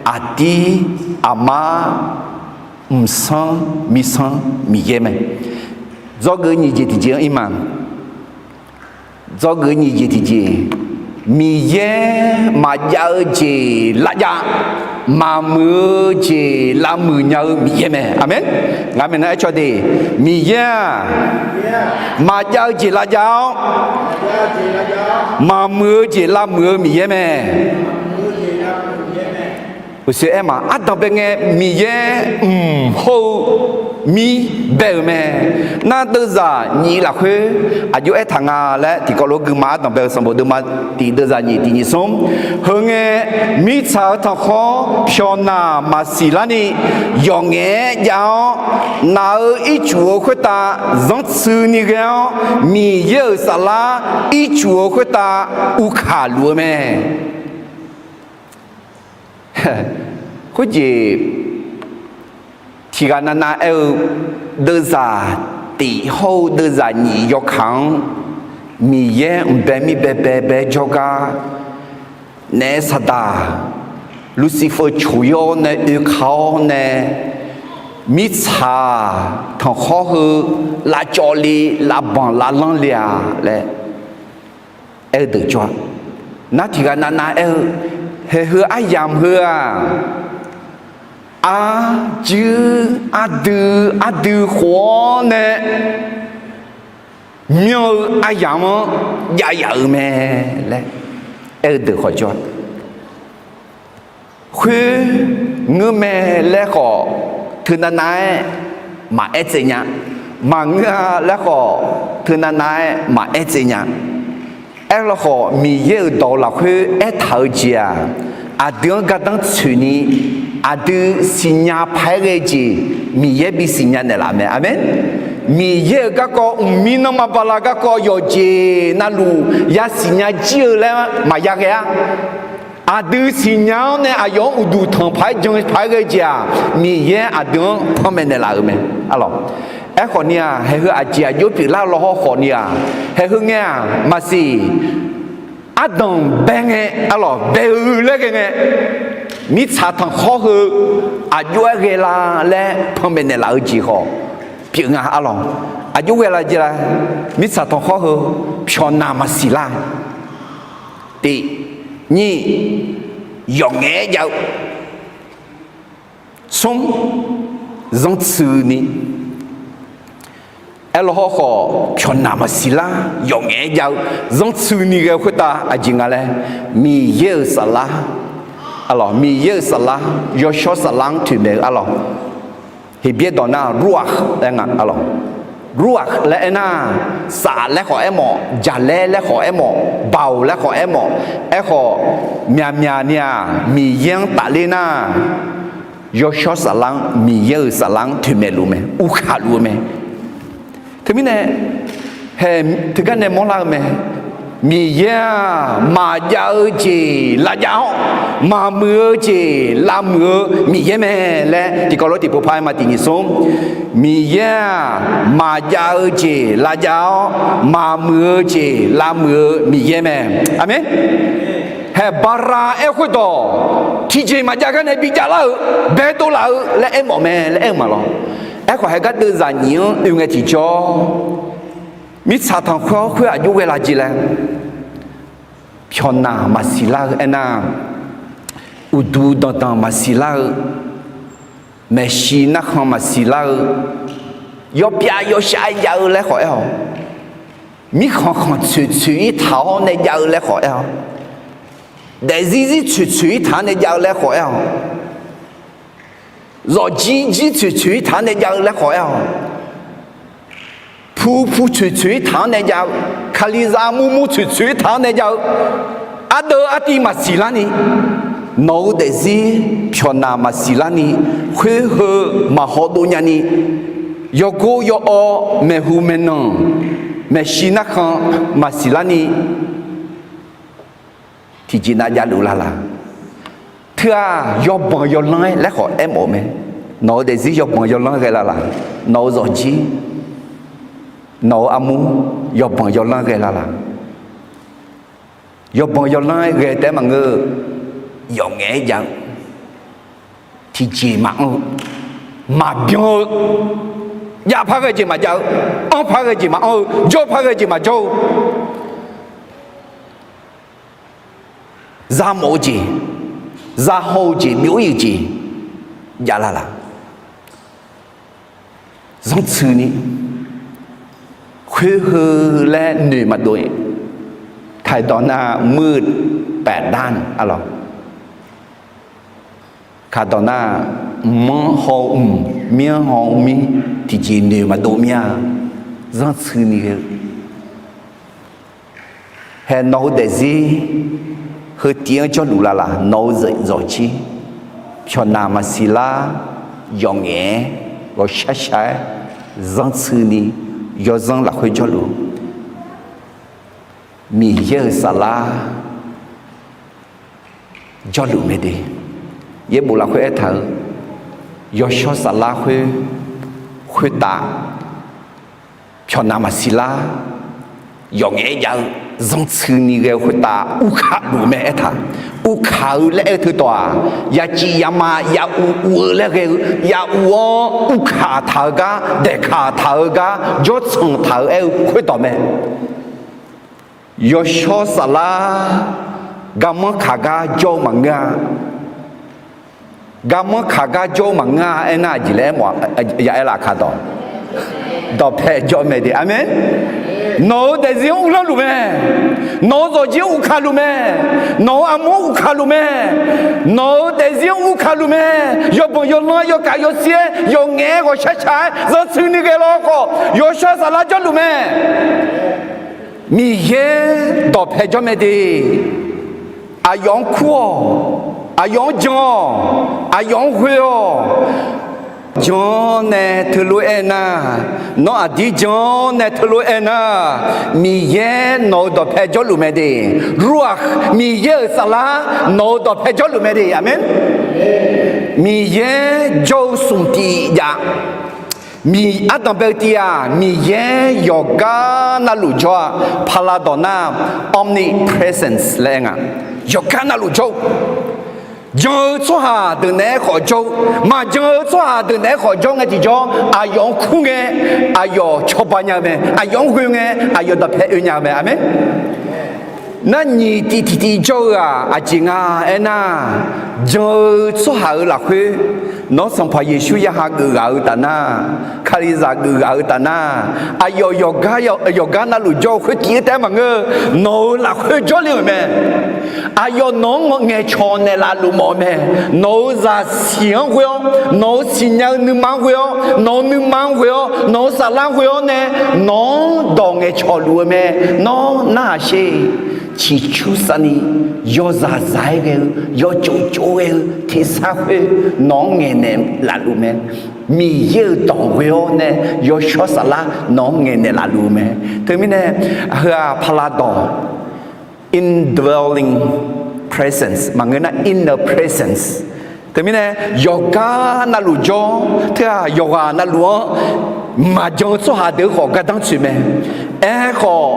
aqdir aqmar mqsanr mirsanr Miqyaer mae. Dzawgeuf nyiq jeq tiqjeq-anr ir ma. Dzawgeuf nyiq jeq tiqjeq, Miqyaer maqjav-eu jeq lavjav, maqmuiq-eu jeq lavmuiq nya-eu Miqyaer mae. Aqmeq. Ngaq maeqnan aer caw de, Miqyaer-aq, maqjav-eu jeq lavjav-awr, maqmuiq-eu jeq lavmuiq-eu Miqyaer mae. Uqshoe aer ma, ardanq bae ngae Miqyaer mq hawr-eu mir bae-euq mae. Nar deuvzaq nyiq lafkhoer aqjox aertaq nga laer tiqkawv lof-aer guima ardanq bae-eu sanqbof deuvma tif deuvzaq nyiq tiq nyiq smr. Heungae, mirtsaq-eu tanqkhawr pyawqnaq maqsiq larni yawqngaef-aer jav-awr, naq-euq ircuf-eu khoertav zanrtsuini ghae-awr, Miqyaer-euq saflar ircuf-eu khoertav uvkaq luf-eu mae. Khoerjeq tiqghaq navnav aer-eu, deuvzaq tif hawr-eu deuvzaq nyiq yawkaq-anr Miqyaer mqbae mir baebae bae jawrgar naef saqdaq Lucifer coq-ir-awr nae oeka-awr nae, mirtsaq tanqkhawr heu lavcawv le, lavbanq lavlanr le-a laer aer-eu deuq jawr-a. Nar tiqghaq navnav aer-eu, haeq heu aryamq heu-aq, arjuir ardui ardui khof-awr nae myanr-eu aryamq-anr jav yaf-euq mae laer aer-eu deuq khawf jawr-a. Khoer ngeur mae laer khawf, teu navnav-aer maqaer tsaev nya. Maqngeur-a laer khawf, teu navnav-aer maqaer tsaev nya. Aerlawkhawf, Miqyaer-euq dawq lafkhoer aertaq-eu jeq-aq, aqdui-anr gardanr tsoeqni, aqdui siqnya paq-aer ghae-eu jeq Miqyaer bi siqnya naeqlaf mae. Aqmeq. Miqyaer-euq garkawv, mqmir nanrma bala garkawv yawqjeq navluf yasiqnya jir-eu laer maqya ghae-ar. Aqdui siqnya-awr nae aqyawf-anr uqduq tanq paq-aer jan paq-aer ghae-eu jeq-aq, Miqyaer aqdui-anr panmaeq naeqlaf-euq mae. Arlawq. Aerkhawf ni-aq, haeq heu aqjeq aqjox pyeuflar lawr haw khawf ni-aq, haeq heu ngae-aq maqsiq. Ardanq bae ngae, arlawq, bae-eu laer ghae ngae, mirtsaq tanqkhawr heu aqjox-aer ghae la laer panmaeq naeqlaf-eu jeq khawf pyeuf nga, arlawq. Aqjox ghae la jeq la, mirtsaq tanqkhawr heu pyawqnaq maqsiq lar. Tiq, nyiq, yawqngaef-aer jav-eu. Smr, zanrtsuini. Aerlawr haw khawf, pyawqnaq maqsiq lar, yawqngaef-aer jav-eu, zanrtsuini ghae-eu khoertav aqjeq nga laer, Miqyaer-euq saflar, arlawq, Miqyaer-euq saflar, yawshawr saflar-anr toeqmaeq-eu, arlawq. Heqbyaer dawq nar ruakh laer nga, arlawq. Ruakh laer aernar, saf laer khawf aermawf, jaqlaer laer khawf aermawf, baoq laer khawf aermawf. Aerkhawf, myaqmyaq ni-aq, Miqyaer-anr tafler nar, yawshawr saflar-anr, Miqyaer-euq saflar-anr toeqmaeq luf mae, uvkhaq luf-eu mae. Teumirnae, haeq teugar nae mawrlar-eu mae. Miqyaer-aq, maqjav-eu jeq lavjav-awr, maqmuiq-eu jeq lavmuiq-eu Miqyaer mae laer tiqkawv lof tiqpov par-aer ma tiq nyiq smr. Miqyaer-aq, maqjav-eu jeq lavjav-awr, maqmuiq-eu jeq lavmuiq-eu Miqyaer mae. Aqmeq. Haeq Bala aer-eu khoerdawq, tiqjeq maqjav gar nae bijav lar-euq, baedov laf-eu laer aermawf mae laer aer-eu ma lawr. Aerkhawf, haeq gardeuv zaqnyiq-anr oe ngae tiqjawr, mirtsaq tanqkhawr khoer aqjox ghae la jeq laer, pyawqnaq maqsiq lar-eu aernar, uqduq danqdanq maqsiq lar-eu, maeqshi narkhan maqsiq lar-eu, yawpyav yawshar jav-eu laer khawf aer-awq, mirkhanq khanq tsoeq tsoeq-ir taq-awr nae jav-eu laer khawf aer-awq, daefzir zir tsoeq tsoeq-ir taq-anr nae jav-eu laer khawf aer-awq, zawqjir jir tsoeq tsoeq-ir taq-anr nae jav-eu laer khawf aer-awq, pu pu tsoeq tsoeq-ir taq-anr nae jav-eu, kalizaq murmur tsoeq tsoeq-ir taq-anr nae jav-eu, ardeuv artiv maqsiq larni, nawq-eu daefzir pyawqnaq maqsiq larni, khoer heu maqhaw dov nyani, yawgor yaw-awr maeqhu maeqnan, maeqshi narkhan maqsiq larni, tiqjeq nav javluf lala. Teu-aq, yawbanq yawlanr-aer laer khawf aermawf-eu mae. Nawq-eu daefzir yawbanq yawlanr ghae lala. Nawq-eu zawqjir, nawq-eu armur, yawbanq yawlanr ghae lala. Yawbanq yawlanr-aer ghae taef-aer maqngeur-eu, yawqngaef-aer jav-eu, tiqjeq maqanr-eu, maqbyan-eu, jav par ghae jeq maqjav-eu, anr par ghae jeq maqanr-eu, jawr par ghae jeq maqjawr-eu, zamawf-eu jeq, zahaw-eu jeq, byov-ir-euq jeq jav lala. Zanrtsuini, khoer heu laer noeq maqdov-ir. Taqdawq nar muiq paefdan arlawq. Kaqdawq nar, mq-anr haw-eu mq, mir-anr haw-eu mir, tiqjeq noeq maqdov mir-a. Zanrtsuini ghae-eu Hae nawq-eu daefzir heu tiv-anr jawrluf lavlaf, nawq-eu zawqjir pyawqnaq maqsiq lar, yawqngaef-aer ghawqshar shar-aer zanrtsuini yawzanr lafkhoer jawrluf, Miqyaer-euq saflar jawrluf mae de. Yaerbof lafkhoer aertaq-eu, yawshawr saflar khoer khoertav pyawqnaq maqsiq lar, yawqngaef-aer jav-eu Zanrtsuini ghae-eu khoertav uvkaq luf mae aertaq. Uvkaq-eu laer aer-eu teudawq-aq, yaqcif yaqma yaquv uv-eu laer ghae-eu, yaquv-awr uvkaq taq-eu gar, daeqkaq taq-eu gar, jawrtsanq taq-eu aer-eu khoerdawq mae. Yawshawr Saflar garmanr kaq gar jawr-eu maqngeur-a. Garmanr kaq gar jawr-eu maqngeur-a aernar, aqjeq laer aermawf-a, ya aer laf kaq dawq. Dawqpae jawr mae de. Aqmeq. Nawq-euq daefzir-anr uvlanr luf mae. Nawq-euq zawqjir-anr uvkaq luf mae. Nawq-euq armur-anr uvkaq luf mae. Nawq-euq daefzir-anr uvkaq luf mae. Yawbanq yawlanr yawkav yawsir-aer yawqngaef-aer ghawqshaq shaq-aer zanrtsuini ghae lawr khawf, Yawshawr Saflar jawrluf mae. Miqyaer dawqpae jawr mae de. Aqyawf-anr kur-awq. Aqyawf-anr jan-awq. Aqyawf-anr ghoe-awq. Jan-awr nae teulof-aer aernar, nawr aqdir jan-awr nae teulof-aer aernar, Miqyaer nawq-euq dawqpae jawrluf mae de. Ruakh, Miqyaer-euq Saflar nawq-euq dawqpae jawrluf mae de. Aqmeq. Miqyaer jawr-eu smq tiq jav. Miq, ardanq bae-eu tiq-aq, Miqyaer yawqgar navluf jawr-a. Paqlaqdawq nar omnipresence laer aer nga. Yawqgar navluf jawr-eu, jan-eu tsawrhaq deuq naeq-aer khawf jawr-eu, maqjan-eu tsawrhaq deuq naeq-aer khawf jawr ngae tiqjawr, aqyawf-anr kur ngae, aqyawf cawba nya-eu mae. Aqyawf-anr ghoe ngae, aqyawf dawqpae oe nya-eu mae. Aqmeq. Nar nyiq tiq tiq tiq jawr-eu-aq aqjeq nga aernar, jan-eu tsawrhaq-euq lafkhoer nawr Sanqpaq Yeqsur ya hageuf ghaq-eu taf nar, Kalizaq geuf ghaq-eu taf nar, aqyawf yawqgar, yawqgar navluf jawr-eu khoer tiq-eu taef-aer maqngeur, nawq-euq lafkhoer jawrle-euq mae. Aqyawf nawq-anr ngaeqcawq naeqlaf luf mawf-eu mae. Nawq-euq zaqsiq-anr ghoe-awr, nawq-euq siqnya-eu nuima-anr ghoe-awr, nawq-euq nuima-anr ghoe-awr, nawq-euq saflar-anr ghoe-awr nae, nawq-anr dawq ngaeqcawq luf-eu mae. Nawr narhaq sher, ciqcur savni yawzaq zaq-aer ghae-eu, yawtsov tsov ghae-eu tersar khoer nawq-anr ngaeqnaeq laf luf mae. Miqyaer-euq dawq ghoe-awr nae, Yawshawr Saflar nawq-anr ngaeqnaeq laf luf-eu mae. Teumirnae, heu-aq paqlaqdawq, indwelling presence maqngeur nar, inner presence. Teumirnae, yawqgar navluf jawr, teu-aq yawqghaq navluf-anr maqjan-eu tsawrhaq deuq-eu khawf gardanr tsoeq mae. Aerkhawf,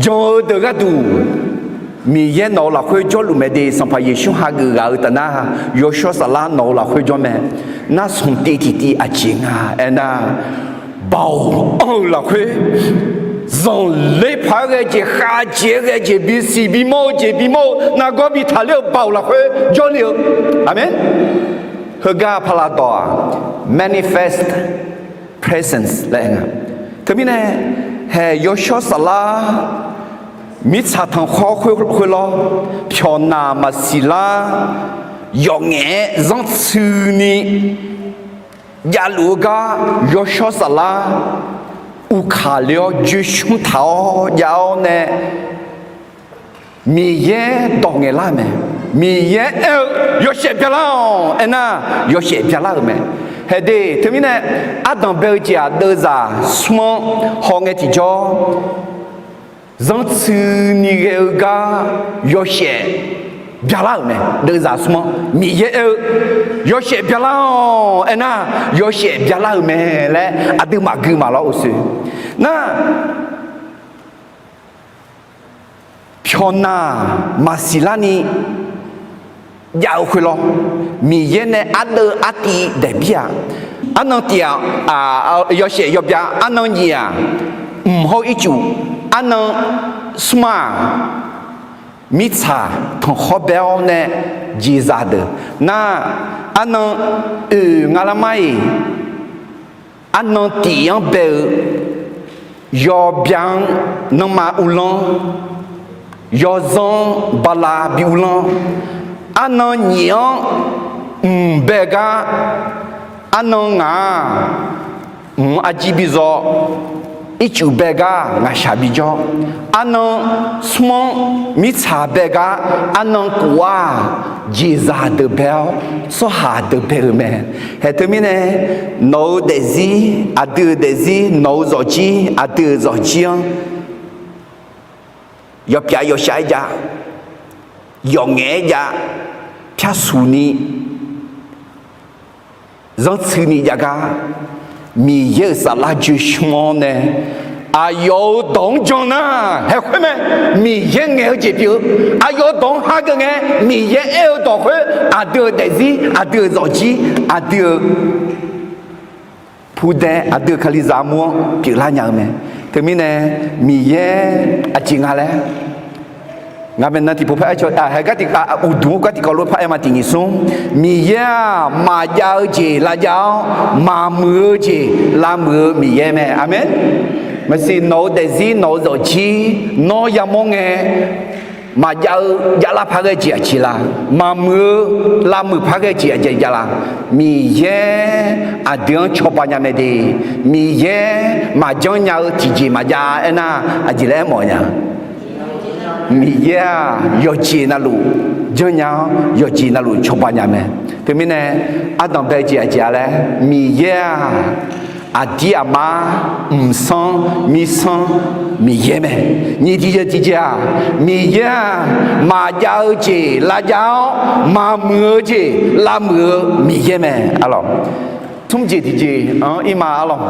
jan-eu deuq gharduq Miqyaer nawq-euq lafkhoer jawrluf mae de. Sanqpaq Yeqsur hageuf ghaq-eu taf nar, Yawshawr Saflar nawq-euq lafkhoer jawr mae. Nar smq tiv tiqtiv aqjeq nga aernar, baoq anr-eu lafkhoer, zanqler paq-aer ghae jeq, khavjeq-aer ghae jeq, bisiq bimawr-eu jeq bimawr-eu, nargawr bi taqler-eu baoq lafkhoer jawrle-eu. Aqmeq. Heugar paqlaqdawq-aq, manifest presence laer aer nga. Teumirnae, haeq Yawshawr Saflar mirtsaq tanqkhawr khoer, khoerlawr, pyawqnaq maqsiq lar, yawqngaef-aer zanrtsuini javluf-eu gar, Yawshawr Saflar uvkaq le-awr joesmr taq-awr jav-awr nae, Miqyaer dawq ngaeqlar-euq mae. Miqyaer aer-eu yawshaef byalar-awq aernar, yawshaef byalar-euq mae. Haeq de, teumirnae, ardanq bae-eu jeq-aq deuvzaq smr-anr hawngae tiqjawr, zanrtsuini ghae-eu gar yawshaef byalar-euq mae. Deuvzaq smr-anr Miqyaer aer-eu yawshaef byalar-awq aernar, yawshaef byalar-euq mae laer aqduimaf gui maqlawr-eu sher. Nar, pyawqnaq maqsiq larni jav-eu khoerlawr, Miqyaer nae ardeuv artiv daeqbir-aq, arnan tiq-aq, yawshaef yawbya, arnan nyiq-aq, mq hawr-eu ircuf, arnan smr-aq, mirtsaq tanqkhawr bae-awr nae jeqzaq deuq nar, arnan oeq nga lar mar-iq, arnan tiq-anr bae-eu yawbya-anr nanrma uvlanr, yawzanr-anr bala bi uvlanr, arnan nyiq-anr mq bae gar, arnan ngaq-aq, mq-anr arjir bi zaw, ircuf bae gar ngaqshaq bijawr, arnan smr-anr mirtsaq bae gar, arnan kof-aq, jeqzaq deuq bae-awr tsawrhaq deuq bae-euq mae. Haeq teumirnae, nawq-euq daefzir aqdui-euq daefzir, nawq-euq zawqjir aqdui-euq zawqjir-anr yawpyav yawshav-aer jav, yawqngaef-aer jav, pyarsuq ni, zanrtsuini jav gar, Miqyaer-euq saflar joesmr-awr nae, Aqyawf-euq dawq-anr jan nar haeq khoer mae. Miqyaer ngaeq-eu jeq pyeuf-eu, aqyawf-euq dawq-anr hageuf ngae, Miqyaer aer-eu dawq khoer, aqdui-euq daefzir, aqdui-euq zawqjir, aqdui-euq pudae, aqdui-euq kalizaq armur-anr pyeuflar nya-eu mae. Teumirnae Miqyaer aqjeq nga laer, ngaq maeqnan tiqpov par aer caw, haeq gar tiq, uqduq-anr gar tiqkawv lof par aer ma tiq nyiq smr. Miqyaer-aq, maqjav-eu jeq lavjav-awr, maqmuiq-eu jeq lavmuiq-eu Miqyaer mae. Aqmeq. Maqsiq nawq-eu daefzir, nawq-eu zawqjir, nawr yamawr ngae, maqjav-eu javlar par ghae jeq aqjeq la? Maqmuiq-eu lavmuiq par ghae jeq aqjeq javlar? Miqyaer aqdui-anr cawba nya mae de. Miqyaer maqjanr nya-eu tiqjeq maqjav aernar, aqjeq laer aermawf nya? Miqyaer-aq, yawqjeq navluf janrnya-awr, yawqjeq navluf cawba nya mae. Teumirnae ardanq bae jeq aqjeq-a laer, Miqyaer-aq, aqdir aqmar, mqsanr mirsanr Miqyaer mae. Nyiq tiqjeq tiqjeq-aq, Miqyaer-aq, maqjav-eu jeq lavjav-awr, maqmuiq-eu jeq lavmuiq-eu Miqyaer mae. Arlawq, tmr jeq tiqjeq-anr ir ma arlawq.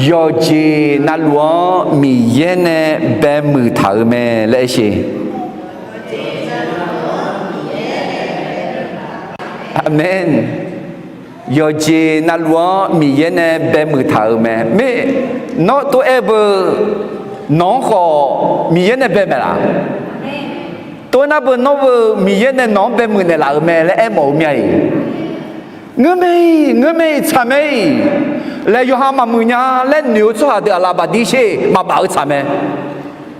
Yawqjeq navluf-anr Miqyaer nae baemuiq taq-euq mae laer aer sheq. Aqmeq. Yawqjeq navluf-anr Miqyaer nae baemuiq taq-euq mae. Mir, nawr tov-aer beu, nawq-anr khawf Miqyaer nae bae maeq laf? Tov-aer nar beu, nawr beu, Miqyaer nae nawq-anr baemuiq naeqlaf-euq mae laer aermawf-eu mir-a iq? Ngeur-iq, ngeur mae-iq, tsaq mae-iq. Laeq yawqha maqmuiq nya laer noeq-eu tsawrhaq deuq aqlaf bafdir sher maqbaf-eu tsaq mae.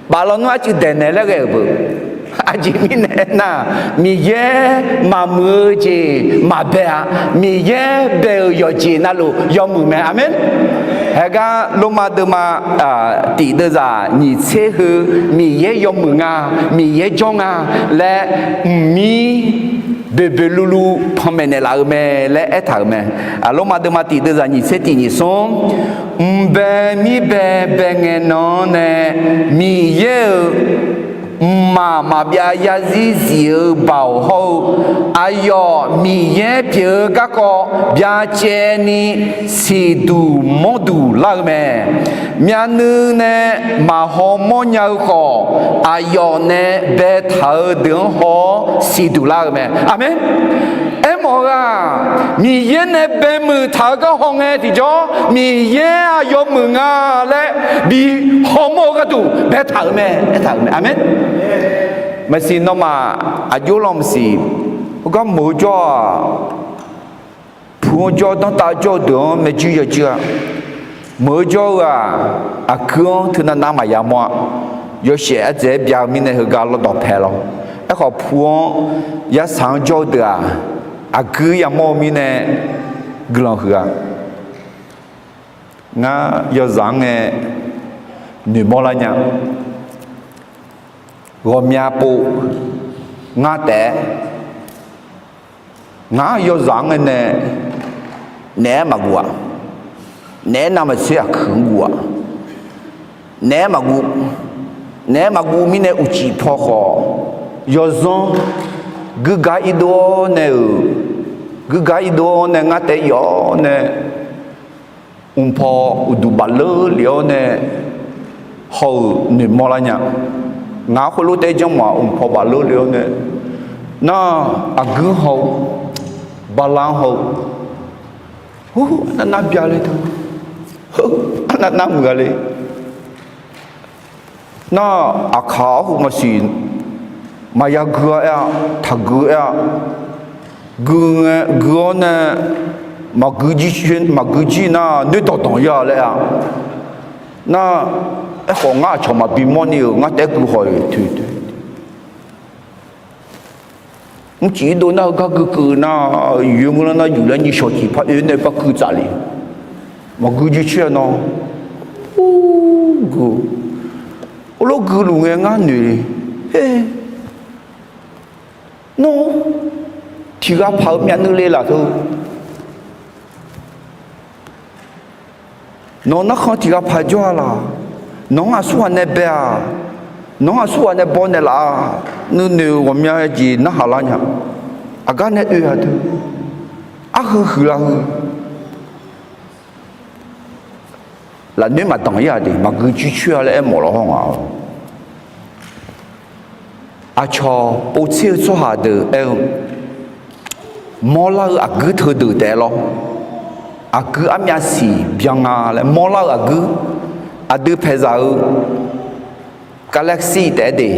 Baf lawnmr arcuiv daeqnaeq laer ghae-euq beu. Aqjeq mirnae aernar, Miqyaer maqmuiq-eu jeq maqbae-a. Miqyaer bae-euq yawqjeq navluf yawmuiq mae. Aqmeq. Haegar Lormav deuvma tiq deuvzaq nyiq tser heu, Miqyaer yawmuiq nga, Miqyaer jawr nga laer mqmir boeqboeq luvluv panmaeq naeqlaf-eu mae laer aertaq-euq mae. Lormav deuvma tiq deuvzaq nyiq tser tiq nyiq smr, mqbae mirbae bae ngae nan-anr nae Miqyaer-euq mqmaq maqbyav yarzir zif-eu baoq hawr-eu, aqyawf Miqyaer pyeuf-eu garkawv byacaevni siqduq mawrduq lar-eu mae. Myavnuiv nae maqhaw mawrnya-eu khawf, aqyawf nae baetaq-eu deuq-anr haw-awr siqduq lar-eu mae. Aqmeq. Aermawf-eu-aq, Miqyaer nae baemuiq taq-eu gar hawngae tiqjawr, Miqyaer-aq yawmuiq nga laer bi hawmawr-eu gharduq baetaq-euq mae. Aertaq-euq mae. Aqmeq. Maqsiq nawmaf aqjox lanq maqsiq, heugar meuq-eu jawr-aq, puq-anr jawr danrtav jawr-eu deuq-anr maeqjuir yawjuir-a. Meuq-eu jawr-eu-aq, aqguir-anr teunav nav maqya mawr-a. Yawshaef ardzaeq-aer byav-eu mirnae heugar lawrdawq pae lawr. Aerkhawf puq-anr, yasaq-anr jawr-eu deuq-aq, aqguir yamawr-eu mirnae guiqlanq huiq-a. Ngar yawzaq-anr ngae noeqmawr lar nya. Ghawqmya pov ngar taef-aer, ngar yawzaq-anr ngae nae naeq-aer maqguv-aq, naeq-aer navmaqtser aqkuiq-anr guv-aq, naeq-aer maqguv, naeq-aer maqguv mirnae uqcif paw khawf, yawzanr guirgar irdov-awr nae-euq, guirgar irdov-awr nae ngar taef ir-awr nae, mqpaw uqduq bafleur lef-awr nae haw-euq noeqmawr lar nya. Ngaq-anr khoerlof taef-aer janrmawf-aq, mqpaw bafleur lef-awr nae, nar, aqguir haw-eu, bala-anr haw-eu, arnav nar bya le teu, arnav nar muiq-a le. Nar, aqkaq-awr heu maqsiq, maqya gui-a aer-a, taqgui aer-a, gui ngae gui-awr nae, maqgui jir nar noerdawq danq ir-a laer-a. Nar, aerkhawf ngar aqcawq maqbi mawrni-euq ngar taef-aer gui haw-iq toeq toeq. Mrcif irdov nar-eu gar gui keuv nar, yoeq ngeur lar nar yuf laer nyiq shawq tiq par oe nae par gui tsaf le. Maqgui jir coer-a nawr, gui, khoerlof gui luf ngae ngar noeq le. Nawr tiq ghaq paq-eu myavnuiv le laf teu. Nawq-eu narkhan tiq ghaq paq jawr-a laq? Nawq-anr aqsurghaq nae bae-aq, nawq-anr aqsurghaq nae baw naeqlaf-a. Nuinoeq ghawqmya jeq narhaq lar nya. Aqgar nae oe-aq teu. Arheu huiqlar heu. lafnoer maqdanq-ir-a de, maqgui coer coer-a laer aermawf law hawr nga-awq. Aqcawq povtser-eu tsawrhaq deuq aer-eu, mawrlar-eu aqguir teudeuq taef lawr. Aqguir armyav siq byan nga laer mawrlar-eu aqguir, aqdui paeqzaq-eu galaxy taef-aer de,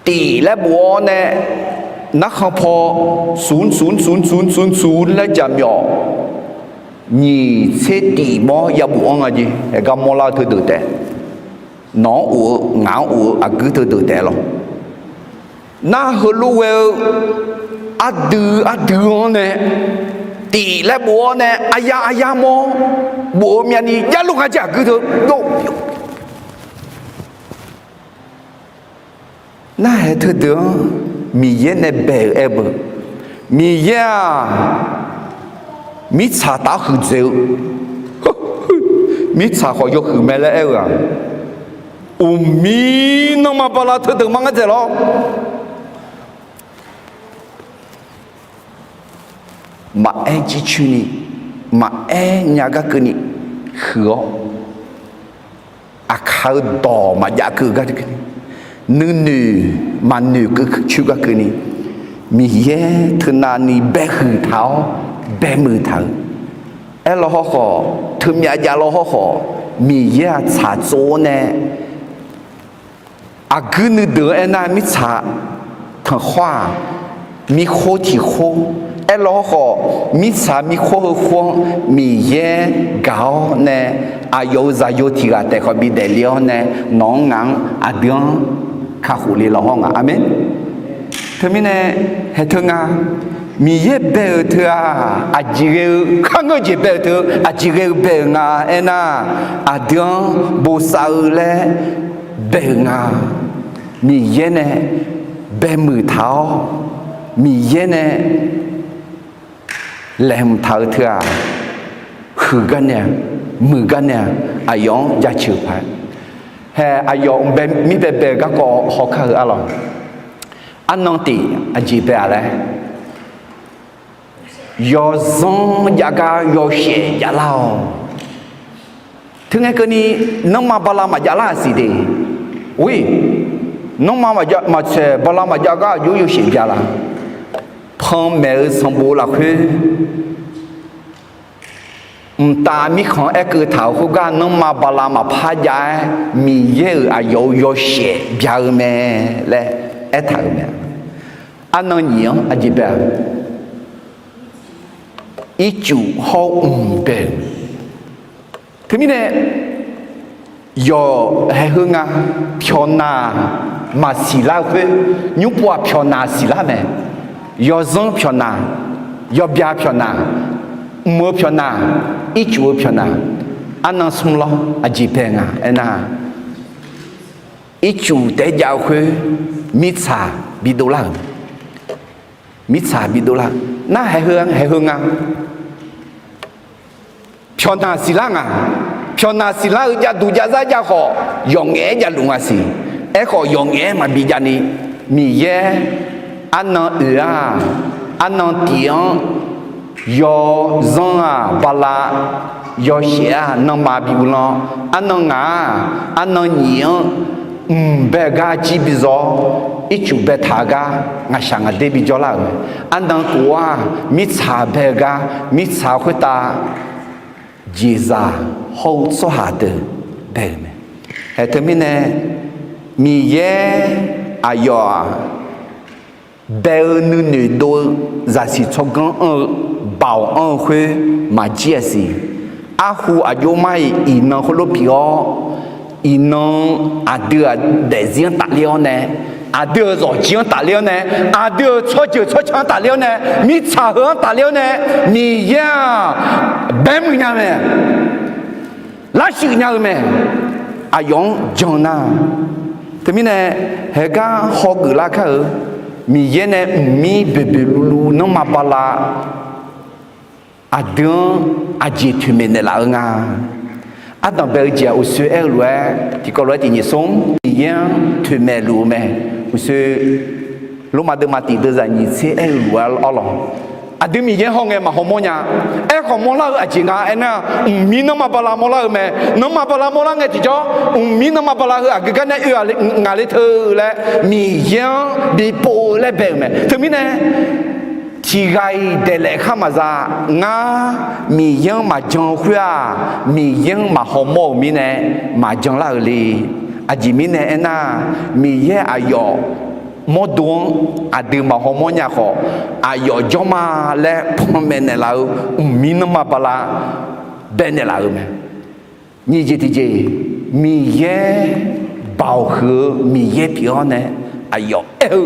tif laer bof-awr nae, narkhan paw smq smq smq smq smq laer jaqmyawf nyiq tser tif mawr yabof-anr nga jeq. Haeqgar mawrlar-eu teudeuq taef, nawq-anr of-eu ngaq-anr of-eu aqguir teudeuq taef lawr. Nar heulof ghae-eu ardui ardui-anr nae, tif laer bof-awr nae aqya aqya mawr bof-eu myavni javluf nga jeq aqguir teu jov. Narhaeq teudeuq-anr Miqyaer nae bae-euq aer beu. Miqyaer-aq, mirtsaq taf-anr huiqdzaeq-eu, mirtsaq khawf yawhuiq mae laer aer-eu-aq, uqmir nanrma bala teudeuq ma ngar dzaeq lawr. Maqaer jircoer ni, maqaer nya gar keuvni huiq-awr, aqkaq-eu dawq maqjav keuv gar keuvni, nuinoeq maqnoeq keuv coer gar keuvni, Miqyaer teunavni baehuiq taq-awr baemuiq taq-eu. Aerlaw hawrkhawf, teumyav javlaw hawrkhawf, Miqyaer-aq tsaq tsov-awr nae aqguir nuideuq-anr aernar, mirtsaq tanqkhawr-aq, mirkhor tiq khor. Aerlaw hawrkhawf, mirtsaq mirkhor heu khor-anr Miqyaer gaq-awr nae, aqyawf-euq zaqyo tiq ghaq taef khawf bidaef le-awr nae, nawq-anr ngaq-anr aqdui-anr kakhof le law hawr nga. Aqmeq. Teumirnae, haeq teu nga, Miqyaer bae-euq teu-aq, aqjeq ghae-eu kharngeur jeq bae-euq teu, aqjeq ghae-eu bae-euq nga aernar, aqdui-anr bosav-eu laer bae-euq nga. Miqyaer nae baemuiq taq-awr, Miqyaer nae laeqhmq taq-eu teu-aq, huiq gar nae-a, muiq gar nae-a, aqyawf-anr jaceuq paq-aer. Hae, aqyawf mqbae mirbae bae-eu garkawv hawkar-eu arlawq. Arnan tiq aqjeq bae-a laer, yawzanr jav gar yawshaef javlar-awq. Teungae keuvni nanrma bala maqjav lar-aq siq de. Or-iq, nanrma maqtsaeq bala maqjav gar aqjox yawshaef bya la? Panmaeq-eu sanqbof lafkhoer mqtav mirkhanq-anr aerkeuv taq-euq khoergar nanrma bala maqpar jav-aer Miqyaer-euq aqyawf-euq yawshaef bya-eu mae laer aertaq-euq mae. Arnan nyiq-anr aqjeq bae-a? Ircuf hawr-eu mq bae-euq. Teumirnae, yawqha heu nga, pyawqnaq maqsiq lar-eu khoer, nymrpov-aq pyawqnaq siqlar mae. Yawzanr pyawqnaq, yawbya pyawqnaq, mq-eu pyawqnaq, ircuf-eu pyawqnaq, arnan smr lawr aqjeq bae nga aernar, ircuf taef-aer jav-eu khoer, mirtsaq bidov lar-euq. Mirtsaq bidov lar-eu nar, haeq heu nga. Pyawqnaq siqlar nga. Pyawqnaq siqlar-eu javduq javzar jav khawf, yawqngaef-aer javluf nga siq. Aerkhawf, yawqngaef-aer maqbi javni, Miqyaer arnan oeq-aq, arnan tiq-anr yawzanr-aq bala, yawshaef-aq nanrma bi uvlanr. Arnan ngaq-aq, arnan nyiq-anr mq bae-eu gar jir bi zawr-awr, ircuf baetaq-eu gar ngaqshaq ngaqder bi jawrlar-euq mae. Arnan kof-aq, mirtsaq bae-eu gar, mirtsaq khoertav jeqzaq hawr-eu tsawrhaq deuq bae-euq mae. Haeq teumirnae, Miqyaer aqyawf-aq, bae-eu nuinoeq dov-eu zaqsiq tsawrganr anr-eu, baoq anr-eu khoer maqjir-a siq. Arhu aqjox mar-iq iqnan khoerlof pyeuf-awr, iqnan aqdui-euq daefzir-anr tafler-awr nae, aqdui-euq zawqjir-anr tafler-awr nae, aqdui-euq tsawrjeuq tsawrca-anr tafler-awr nae, mirtsaq heu-anr tafler-awr nae, Miqyaer-aq, baemuiq nya-eu mae. Larshuif nya-eu mae. Aqyawf-anr jan nar, teumirnae, haeqgar hawgeuf lar kar-euq, Miqyaer nae mqmir boeqboeq luvluv nanrma bala, aqdui-anr aqjeq toeqmaeq naeqlaf-eu nga. Ardanq bae-eu jeq-aq, uqshoe aer-eu lof-aer tiqkawv lof-aer tiqnyif smr, Miqyaer-anr toeqmaeq luf-eu mae. Uqshoe Lormav deuvma tiq deuvzaq nyiq tser aer-eu lof-aer arlawq. Aqdui Miqyaer hawr ngae maqhaw mawr nya. Aerkhawf mawrlar-eu aqjeq nga aernar, mqmir nanrma bala mawrlar-eu mae. Nanrma bala mawrlar ngae tiqjawr, mqmir nanrma bala heu aqgeu gar nae oe ngaq le teu laer Miqyaer-anr bipov-eu laer bae-euq mae. Teumirnae tiqghaq-iq daeqlaef khar maqza. Ngar Miqyaer-anr maqjan-eu khoer-aq, Miqyaer-anr maqhaw mawr-euq mirnae maqjan lar-euq le. Aqjeq mirnae aernar, Miqyaer aqyawf mawrdo-anr aqdui maqhaw mawr nya khawf, aqyawf jawrma laer panmaeq naeqlaf-eu mqmir nanrma bala bae naeqlaf-euq mae. Nyiq jeq tiqjeq, Miqyaer baoq huiq-eu Miqyaer pyeuf-awr nae aqyawf aer-eu,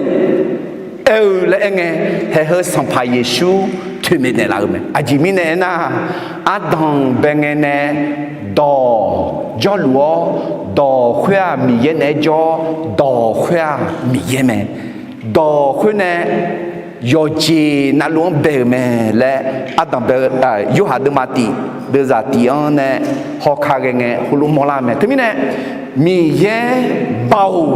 aer-eu laer aerngae, haeq heu Sanqpaq Yeqsur toeqmaeq naeqlaf-eu mae. Aqjeq mirnae aernar, ardanq bae ngae nae dawq jawrluf-awr, dawq khoer-aq Miqyaer naeq-aer jawr-awr, dawq khoer-aq Miqyaer mae. Dawq khoer nae yawqjeq navluf-anr bae-euq mae laer ardanq bae-eu, Yorhaq deuvma tiq, deuvzaq tiq-anr nae hawka ghae ngae heulof mawrlar-eu mae. Teumirnae Miqyaer baoq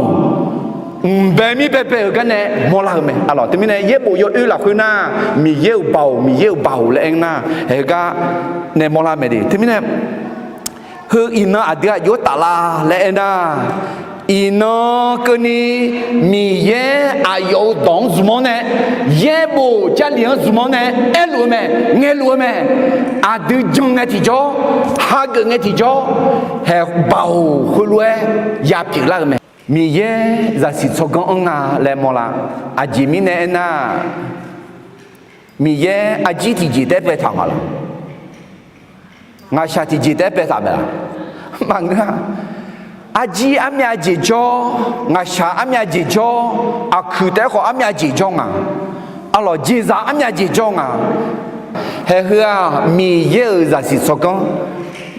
mqbae mir baebae-euq gar nae mawrlar-eu mae. Aqlawq teumirnae yaerbof yawoer lafkhoer nar, Miqyaer-euq baoq, Miqyaer-euq baoq laer aer nar, haeq heugar nae mawrlar mae de. Teumirnae heu iqnan aqdui aqjox-aer taflar laer aernar, iqnan keuvni Miqyaer aqyawf-euq dawq-anr zmq-awr nae, yaerbof Jarlif-anr zmq-awr nae aerluf-eu mae, ngaeqluf-eu mae. Aqdui jan ngae tiqjawr, hageuf ngae tiqjawr, haeq baoq heulof-aer yapyeuf lar-eu mae. Miqyaer zaqsiq tsawrganr anr nga laer mawrlar. Aqjeq mirnae aernar, Miqyaer arjir tiqjeq taef-aer baetaq nga laq? Ngaqshaq tiqjeq taef-aer baetaq mae laq? Maqngeur-a. Arjir armyav jeq jawr, ngaqshaq armyav jeq jawr, aqkuiq taef-aer khawf armyav jeq jawr nga. Aqlawq jeqzaq armyav jeq jawr nga. Haeq heu-aq Miqyaer-euq zaqsiq tsawrganr,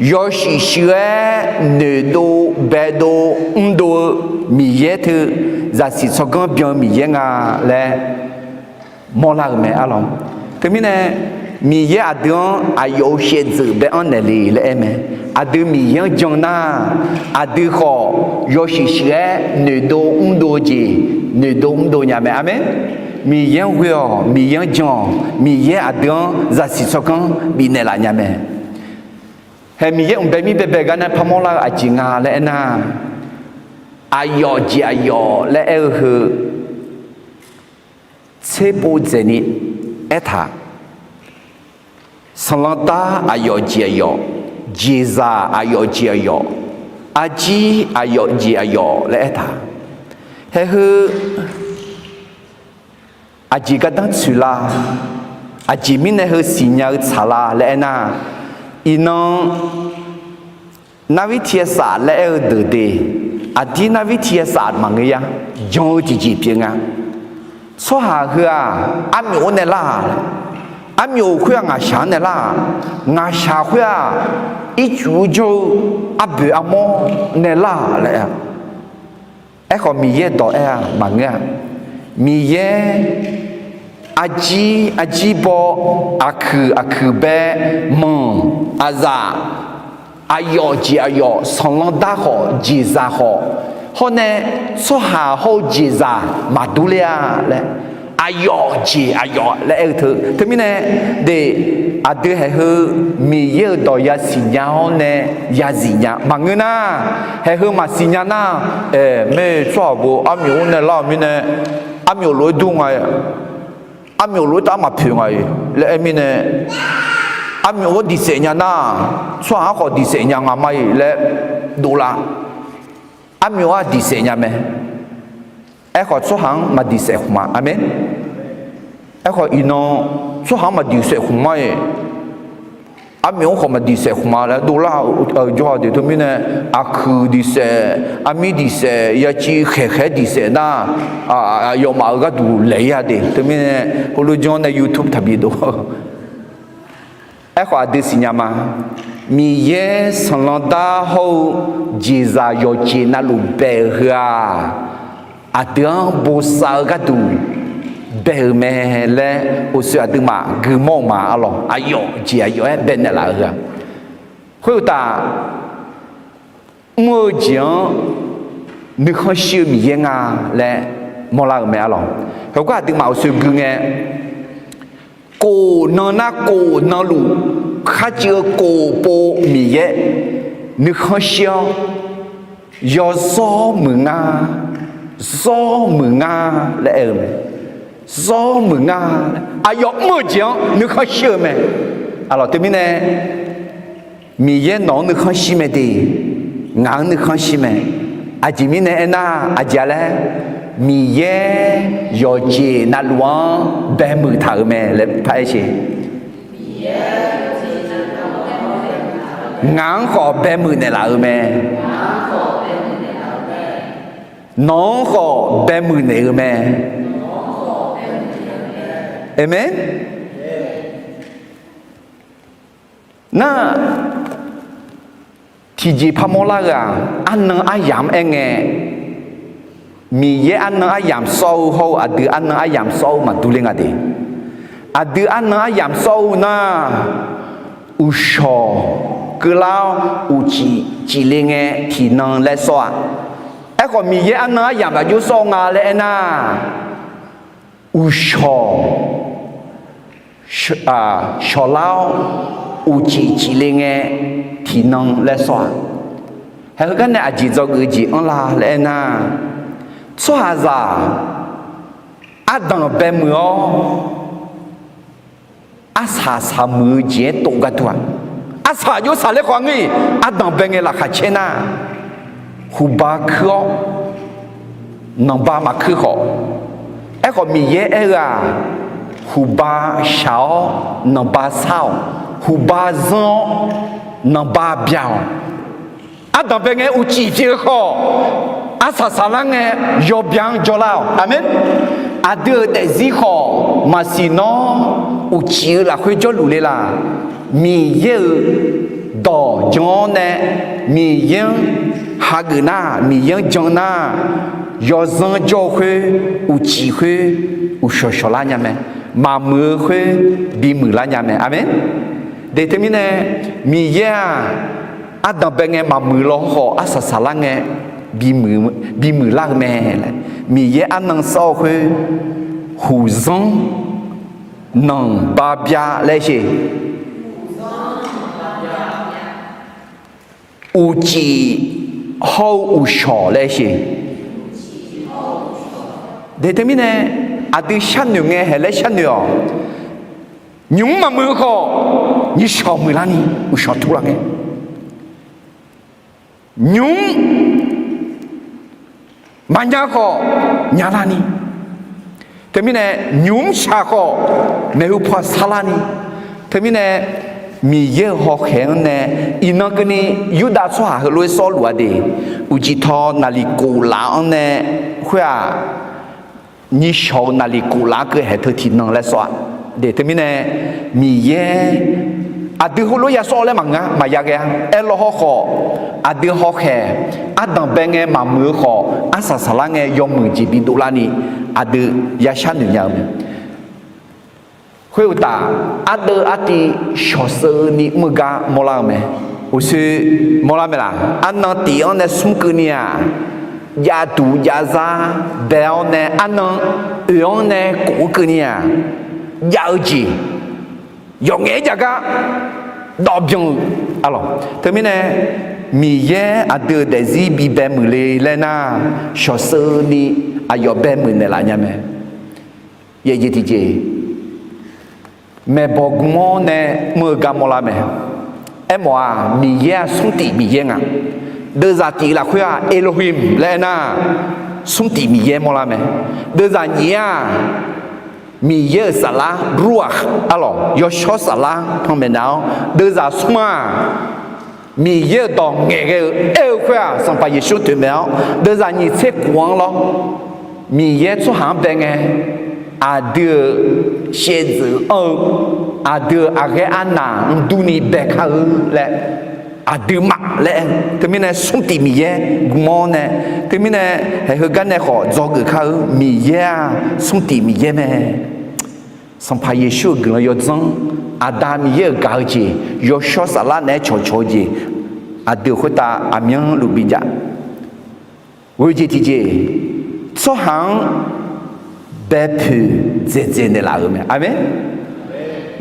yawshuif shuif-aer noeqdov baedov mrdov-eu Miqyaer teu zaqsiq tsawrganr byan-eu Miqyaer nga laer mawrlar-euq mae arlawq. Teumirnae Miqyaer aqdui-anr aqyawf-euq shaevdzeuf bae-anr naeqle laer aer mae. Aqdui Miqyaer-anr jan nar, aqdui khawf yawshuif shuif-aer noeqdov mrdov-eu jeq noeqdov mrdov nya mae. Aqmeq. Miqyaer-anr ghoe-awq, Miqyaer-anr jan-awq, Miqyaer aqdui-anr zaqsiq tsawrganr bifnaeq laf nya mae. Haeq Miqyaer mqbae mir baebae gar nae parmawr lar-eu aqjeq nga laer aernar, aqyawf jeq aqyawf laer aer-eu heu tserpov dzaeqni aertaq. Sanqlanr dar aqyawf jeq aqyawf, jeqzaq aqyawf jeq aqyawf, arjir aqyawf jeq aqyawf laer aertaq. Haeq heu aqjeq gardanr tsoeq lar? Aqjeq mirnae heu siqnya-eu tsaq lar laer aernar, iqnan narvir tiqyaer saf laer aer-eu deuq de, aqdir narvir tiqyaer saf maqngeur ya, jan-eu tiqjeq pyeuf nga. Tsawrhaq heu-aq armyawf-anr nae lar-aq, armyawf khoer-aq ngaqshaq-anr nae lar-aq, ngaqshaq khoer-aq ircuf jawr-eu arboeq armawr nae lar-aq laer aer-a. Aerkhawf Miqyaer dawq aer-a maqngeur-a. Miqyaer arjir arjir baw, aqkuiq aqkuiq bae, manq, aqzaf, aqyawf jeq aqyawf, sanqlanr dar khawf jeqzaq khawf, hawr nae tsawrhaq hawr-eu jeqzaq maqdur ler-a laer, aqyawf jeq aqyawf laer aer-eu teu. Teumirnae de, aqdui haeq heu Miqyaer-euq dawq yasiq nya-awr nae yazif nya maqngeur nar, haeq heu maqsiq nya nar, aer, mae tsawrhaq bo armyawf-anr nae lar-euq mirnae, armyawf lof-aer dur nga, armyawf lof-aer taf maqpoeq nga-iq laer aer mirnae, armyawf-anr diqsaef nya nar, tsawrhaq-anr khawf diqsaef nya nga ma-iq laer dovlar. Armyawf-anr diqsaef nya mae. Aerkhawf tsawrhaq-anr maqdiqsaef khmq ma. Aqmeq. Aerkhawf iqnan tsawrhaq-anr maqdiqsaef khmq ma-iq, armyawf-anr khawf maqdiqsaef khmq ma laer dovlar-eu jawr-a de. Teumirnae aqkuiq diqsaef, armir diqsaef, yaciv khaeqkhaeq-aer diqsaef nar, aqyawfmaf-euq gharduq laeq-ir-a de. Teumirnae heulof janr nae YouTube taqbi dov. Aerkhawf aqdui siqnya ma. Miqyaer sanqlanr dar hawr-eu jeqzaq yawqjeq navluf bae-euq heu-aq, aqdui-anr bosav-eu gharduq bae-euq mae laer uqshoe aqduimaf guimawr-eu ma arlawq. Aqyawf jeq aqyawf-aer baenaeq laf-eu heu-aq, khoeruqtaf mr-eu jeq-anr nuikhanr shir-eu Miqyaer nga laer mawrlar-euq mae arlawq. Heugar aqduimaf uqshoe gui ngae, kof nan nar kof nan luf, kharcuiv-eu kof pov Miqyaer nuikhanr shir-awr, yawzawr muiq nga, zawr muiq nga laer aer-eu mae. Zawr muiq nga, aqyawf mr-eu jeq-anr nuikhanr shir-eu mae. Aqlawq teumirnae, Miqyaer nawq-anr nuikhanr shir mae de, ngaq-anr nuikhanr shir mae. Aqjeq mirnae aernar, aqjeq-a laer, Miqyaer yawqjeq navluf-anr baemuiq taq-euq mae laer paraer sheq. Ngaq-anr khawf baemuiq naeqlaf-euq mae. Nawq-anr khawf baemuiq naeq-eu mae. Aqmeq. Nar, tiqjeq parmawr lar-eu-aq, arnan aryamq-anr aerngae, Miqyaer arnan aryamq sawr-eu hawr-eu aqdui arnan aryamq sawr-eu maqdur ler nga de. Aqdui arnan aryamq sawr-eu nar, uqshawq keuvlar-awr uqcif cifle ngae tiqnan laer sawr-a. Aerkhawf Miqyaer arnan aryamq lafjox sawr-eu nga laer aernar, uqshawq shawqlar-awr uqcif cifle ngae tiqnan laer sawr-a. Haeqheugar nae aqjeq dzawgeuf-eu jeq anrla laer aernar, tsawrhaqzaq ardanq baemuiq-awr arsaq saqmuiq-eu jeq-aer tov gar dur-a. Arsaq jov saqler khawf ngeur-iq, ardanq bae ngae laqkhaq caer nar, huqba kuir-awr nanqba maqkuir khawf. Aerkhawf Miqyaer aer-eu-aq, huqba shaq-awr nanqba sar-awq, huqba zanr-awr nanqba bya-awq. Ardanq bae ngae uqcif pyeuf-eu khawf, arsaq saqlar ngae yawbya-anr jawrlar-awq. Aqmeq. Aqdui-euq daefzir khawf maqsiq nawr uqcif-eu lafkhoer jawrluf le laq. Miqyaer-euq dawq jan-awr nae, Miqyaer-anr hageuf nar, Miqyaer-anr jan nar, yawzanr jawr-eu khoer, uqcif khoer, uqshawq shawqlar nya mae. Maqmuiq-eu khoer bimuiq lar nya mae. Aqmeq. De teumirnae, Miqyaer-aq, ardanq bae ngae maqmuiq law khawf, arsaq saqlar ngae bimuiq lar-eu mae laer, Miqyaer arnan sawr-eu khoer, huqzanr nanqba bya laer sheq. Uqcif hawr-eu uqshawq laer sheq. De teumirnae, aqdui sharnoeq ngae haeq laer sharnoeq-awq. Nymq-mr maqmuiq-eu khawf, nyiqshawq muiqlar ni, uqshawq turlar ngae. Nymq-mr maqnya khawf, nyalar ni. Teumirnae, nymq-mr shaq khawf, maeqhu paw sarlar ni. Teumirnae, Miqyaer-euq hawkhaeq-anr nae, iqnan keuvni Yurdav tsawrhaq heulof-aer sawrluf-a de, uqcif taw naqliq kof laf-anr nae khoer-aq, nyiqshawq-eu naqliq kof laf-anr keuv haeq teu tiqnan laer sawr-a. De teumirnae, Miqyaer aqdui heulof-aer ya sawr-eu laer maqngeur-a, maqya ghae-a. Aerlaw haw khawf, aqdui hawkhaeq ardanq bae ngae maqmuiq-eu khawf, arsaq saqlar ngae yawmuiq jeq bidov larni, aqdui ya sharnoeq nya-eu mae. Khoeruqtaf, ardeuv artiv shawqsheuvni mr-eu gar mawrlar-eu mae. Uqshoe mawrlar mae laq? Arnan tif-anr nae smr keuvni-aq, jav duq jav zar bae-awr nae arnan oeq-anr nae kof-anr keuvni-aq, jav-eu jeq yawqngaef-aer jav gar dawv byan-eu arlawq. Teumirnae, Miqyaer aqdui-euq daefzir bibae muiq le laer nar, shawqsheuvni aqyawf bae muiq naeqlaf nya mae. Yaeq jeq tiqjeq, maeqbawq gm-awr nae mr-eu gar mawrlar mae. Aermawf-aq, Miqyaer-aq smr tif Miqyaer nga. Deuvzaq tif lafkhoer-aq, Elohim laer aernar, smr tif Miqyaer mawrlar mae. Deuvzaq nyiq-aq, Miqyaer-euq saflar Ruakh arlawq, yawshawr saflar panmaeq nav-awr, deuvzaq smr-aq, Miqyaer-euq dawq ngaeqghae-eu aer-eu khoer-aq, Sanqpaq Yeqsur toeqmaeq-awr, deuvzaq nyiq tser kof-anr lawr, Miqyaer tsawrhaq-anr bae ngae, aqdui-euq shaevdzeuf anr-eu, aqdui-euq aqghaer arnaq mqdurni bae kar-eu laer, aqduimaf laer aer-eu. Teumirnae smr tif Miqyaer gm-awr nae, teumirnae haeq heugar nae khawf dzawgeuf kar-eu, Miqyaer-aq smr tif Miqyaer mae. Sanqpaq Yeqsur-euq guiqlanq yawdzanr, Aqda Miqyaer-euq gaq-eu jeq, yawshawr saflar naeq-aer cawqcawq-eu jeq, aqdui-euq khoertav aqmyanluf bijav. Oe jeq tiqjeq, tsawrhaq-anr baepoeq dzaeqdzaeq naeqlaf-euq mae. Aqmeq.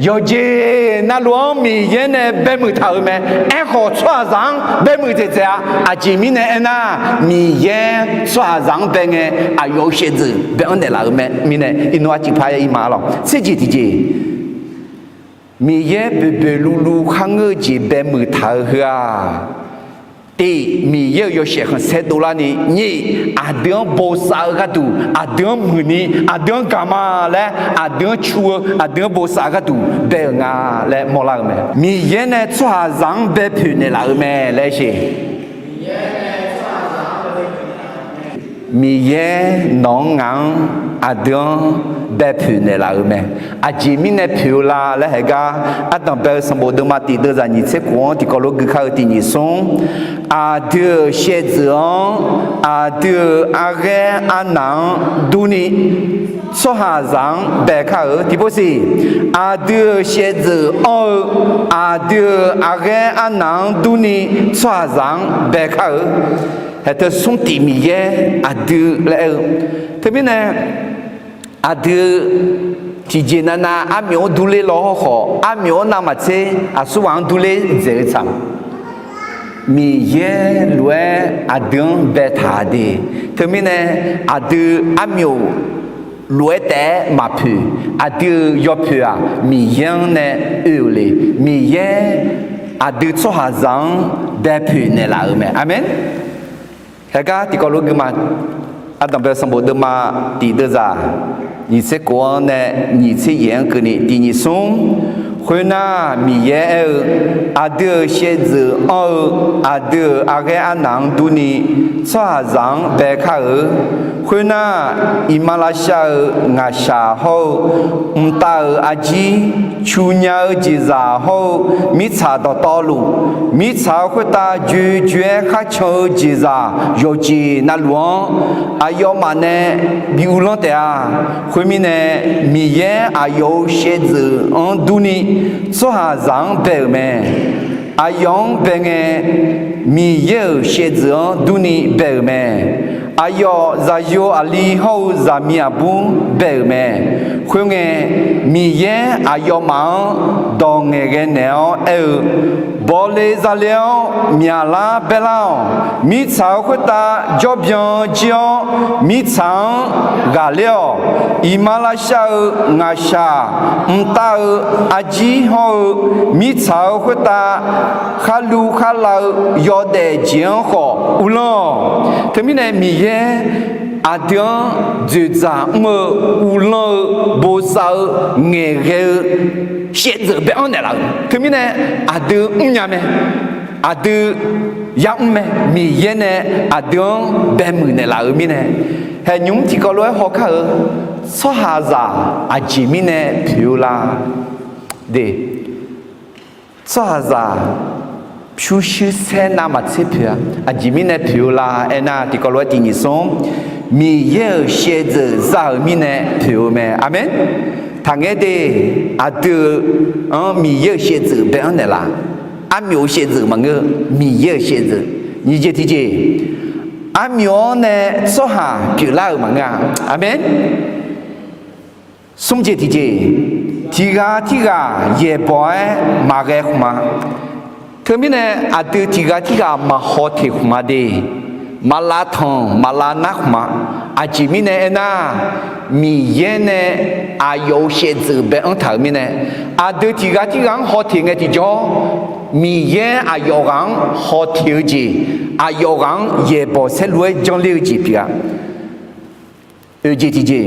Yawqjeq navluf-anr Miqyaer nae baemuiq taq-euq mae. Aerkhawf, tsawrhaqzaq-anr baemuiq dzaeqdzaeq-a. Aqjeq mirnae aernar, Miqyaer tsawrhaqzaq-anr bae ngae, aqyawf-euq shaevdzeuf bae-anr naeqlaf-euq mae. Mirnae iqnan arciq par-aer ir ma lawq. Tserjeq tiqjeq, Miqyaer boeqboeq luvluv kharngeur-eu jeq baemuiq taq-eu heu-aq, tiq, Miqyaer-euq yawshaef khanqsaer dovlarni, nyiq, aqdui-anr bosav-eu gharduq, aqdui-anr muiqni, aqdui-anr gaq ma laer aqdui-anr cu-eu, aqdui-anr bosav-eu gharduq bae-euq nga laer mawrlar-eu mae. Miqyaer nae tsawrhaqzaq-anr baepoeq naeqlaf-euq mae laer aer sheq. Miqyaer nawq-anr ngaq-anr aqdui-anr baepoeq naeqlaf-euq mae. Aqjeq mirnae poeq-eu la laer haegar, ardanq bae-eu sanqbof deuvma tiq deuvzaq nyiq tser khof-anr tiqkawv lof gui kar-eu tiq nyiq smr, aqdui-euq shaevdzeuf-anr, aqdui-euq arghaer arnaq-anr durni, tsawrhaqzaq-anr bae kar-euq. Tiqpov siq, aqdui-euq shaevdzeuf anr-eu, aqdui-euq arghaer arnaq-anr durni, tsawrhaqzaq-anr bae kar-euq. Haeq teu smr tiq Miqyaer aqdui laer aer-eu. Teumirnae aqdui tiqjeq navnav armyawf-anr durler law hawrkhawf, armyawf-anr navmaqtser aqsurghaq-anr durler dzaeq-eu tsaq. Miqyaer lof-aer aqdui-anr baetaq de. Teumirnae aqdui armyawf lof-aer taef-aer maqpoeq. Aqdui-euq yawpoeq-aq, Miqyaer-anr nae oe-euq le. Miqyaer aqdui tsawrhaqzaq-anr baepoeq naeqlaf-euq mae. Aqmeq. Haegar tiqkawv lof gui ma. Ardanq bae-eu sanqbof deuvma tiq deuvzaq nyiq tser khof-anr nae nyiq tser yaef-anr keuvni tiq nyiq smr. Khoernar, Miqyaer aer-eu, aqdui-euq shaevdzeuf anr-eu, aqdui-euq arghaer arnaq-anr durni, tsawrhaqzaq-anr bae kar-euq. Khoernar, iqmalavshav-euq ngaqshaq hawr-eu, mqtav-euq arjir, cuqnya-eu jeqzaq hawr-eu, mirtsaq dawqtawvluf, mirtsaq-euq khoertav joejoe-aer kharcan-eu jeqzaq yawqjeq navluf-anr, aqyawfmaf nae bi uvlanr taef-a. Khoermirnae, Miqyaer aqyawf-euq shaevdzeuf-anr durni, tsawrhaqzaq-anr bae-euq mae. Aqyawf-anr bae ngae, Miqyaer-euq shaevdzeuf-anr durni bae-euq mae. Aqyawf zaqyo aqli hawr-eu zaqmiq aqbur bae-euq mae. Khoerngae, Miqyaer aqyawfmaf-anr dawq ngaeqghae naeq-awr aer-eu, Bawle zale-awr myaqlar baerlar-awq. Mirtsaq-euq khoertav jawrbyan jir-awr, mirtsaq-anr ghaqler-awq. Iqmalavshav-euq ngaqshaq, mqtav-eu arjir hawr-eu, mirtsaq-euq khoertav kharlu kharlav-eu yawdaef jeq-anr khawf uvlanr-awq. Teumirnae Miqyaer aqdui-anr dzoeqdzaq mr-eu, uvlanr-eu, bosav-eu, ngaeqghae-eu shaevdzeuf bae-anr naeqlaf-euq. Teumirnae aqdui mrnya mae. Aqdui yamr mae. Miqyaer nae aqdui-anr baemuiq naeqlaf-euq mirnae, haeqnymr tiqkawv lof-aer hawkar-eu, tsawrhaqzaq aqjeq mirnae poeq-eu la? De, tsawrhaqzaq pyurshuir saer navmaqtser poeq-a. Aqjeq mirnae poeq-eu la aernar, tiqkawv lof-aer tiq nyiq smr, Miqyaer-euq shaevdzeuf za-euq mirnae poeq-eu mae. Aqmeq. Taqngaer de, aqdui-anr Miqyaer-euq shaevdzeuf bae-anr naeqlaf. Armyawf-euq shaevdzeuf maqngeur, Miqyaer-euq shaevdzeuf. Nyiq jeq tiqjeq, armyawf-anr nae tsawrhaq pyeuflar-euq maqngeur-a. Aqmeq. Smr jeq tiqjeq, tiqghaq tirghaq yaeqbawq-aer maqghae khmq-a. Teumirnae aqdui tiqghaq tirghaq maqhaw teq khmq-a de, maqlav tanq maqlav nar khmq-a. Aqjeq mirnae aernar, Miqyaer nae aqyawf-euq shaevdzeuf bae-anr taq-euq mirnae, aqdui tiqghaq tirghaq-anr haw teq ngae tiqjawr, Miqyaer aqyawf ghaq-anr haw teq-eu jeq, aqyawf ghaq-anr yaeqbawq saerlu-aer janrler-eu jeq pyeuf-a. Oeq jeq tiqjeq,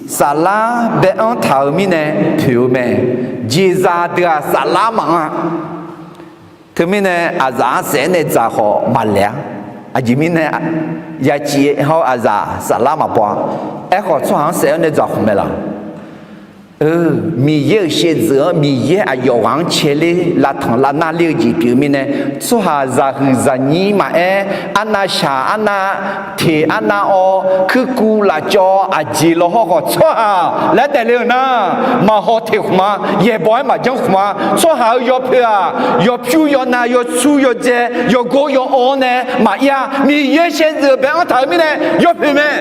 saflar bae-anr taq-euq mirnae poeq-eu mae. Jeqzaq deuq-aq saflar maqanr-a. Teumirnae aqzaf-anr saef-aer nae dzaq khawf maqlaeq-a. Aqjeq mirnae yaciv hawr aqzaf saflar maqbaw-a. Aerkhawf tsawrhaq-anr saef-aer nae dzaq khmq mae laq? Miqyaer-euq shaevdzeuf-anr Miqyaer aqyawf ghaq-anr caeler lavtanq lavnar ler-eu jeq pyeuf-eu mirnae, tsawrhaq zaqhuiq zaqnyir maqaer, arnavshaq arnav teq arnav awv kuirkuv lafcawv aqjeq lawhawr khawf tsawrhaq laer daefle-eu nar, maqhaw teq khmq-a, yaeqbawq-aer maqjanr khmq-a. Tsawrhaq-euq yawpoeq-aq, yawpyur yawnav yawsur yawdzae yawgor yaw-awr nae maqir-a. Miqyaer shaevdzeuf bae-anr taq-euq mirnae yawpoeq mae.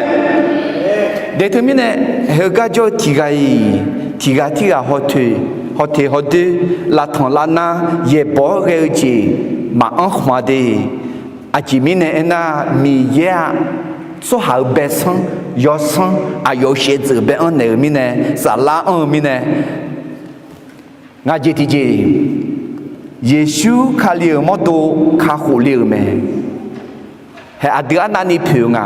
Daeq teumirnae, heugar jawr-eu tiqghaq-iq tiqghaq tirghaq haw teq, hawteq hawdoer, lavtanq lavnar, yaeqbawq-anr ghae-eu jeq maqanr khmq-a de. Aqjeq mirnae aernar, Miqyaer-aq, tsawrhaq-euq baesanr, yawsanr, aqyawf-euq shaevdzeuf bae-anr naeq-eu mirnae, saflar anr-eu mirnae, ngaq jeq tiqjeq, Yeqsur Kali-euq mawrdo kakhof le-euq mae. Hae, aqdui arnavni poeq-eu nga.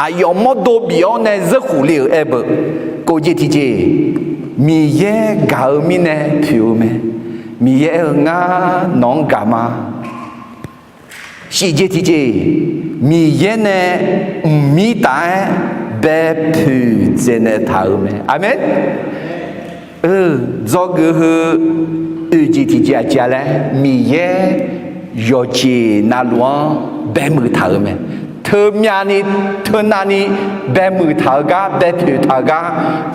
Aqyawf mawrdo bif-awr nae zeurkhof le-euq aer beu. Kof jeq tiqjeq, Miqyaer gaq-eu mirnae poeq-eu mae. Miqyaer aer-eu, Ngar nawq-anr gaq ma. Shif jeq tiqjeq, Miqyaer nae mqmir taf-aer baepoeq dzaeqnaeq taq-euq mae. Aqmeq. Dzawgeuf heu oeq jeq tiqjeq aqjeq-a laer, Miqyaer yawqjeq navluf-anr baemuiq taq-euq mae. Teumyavni, teunavni baemuiq taq-eu gar, baepoeq taq-eu gar,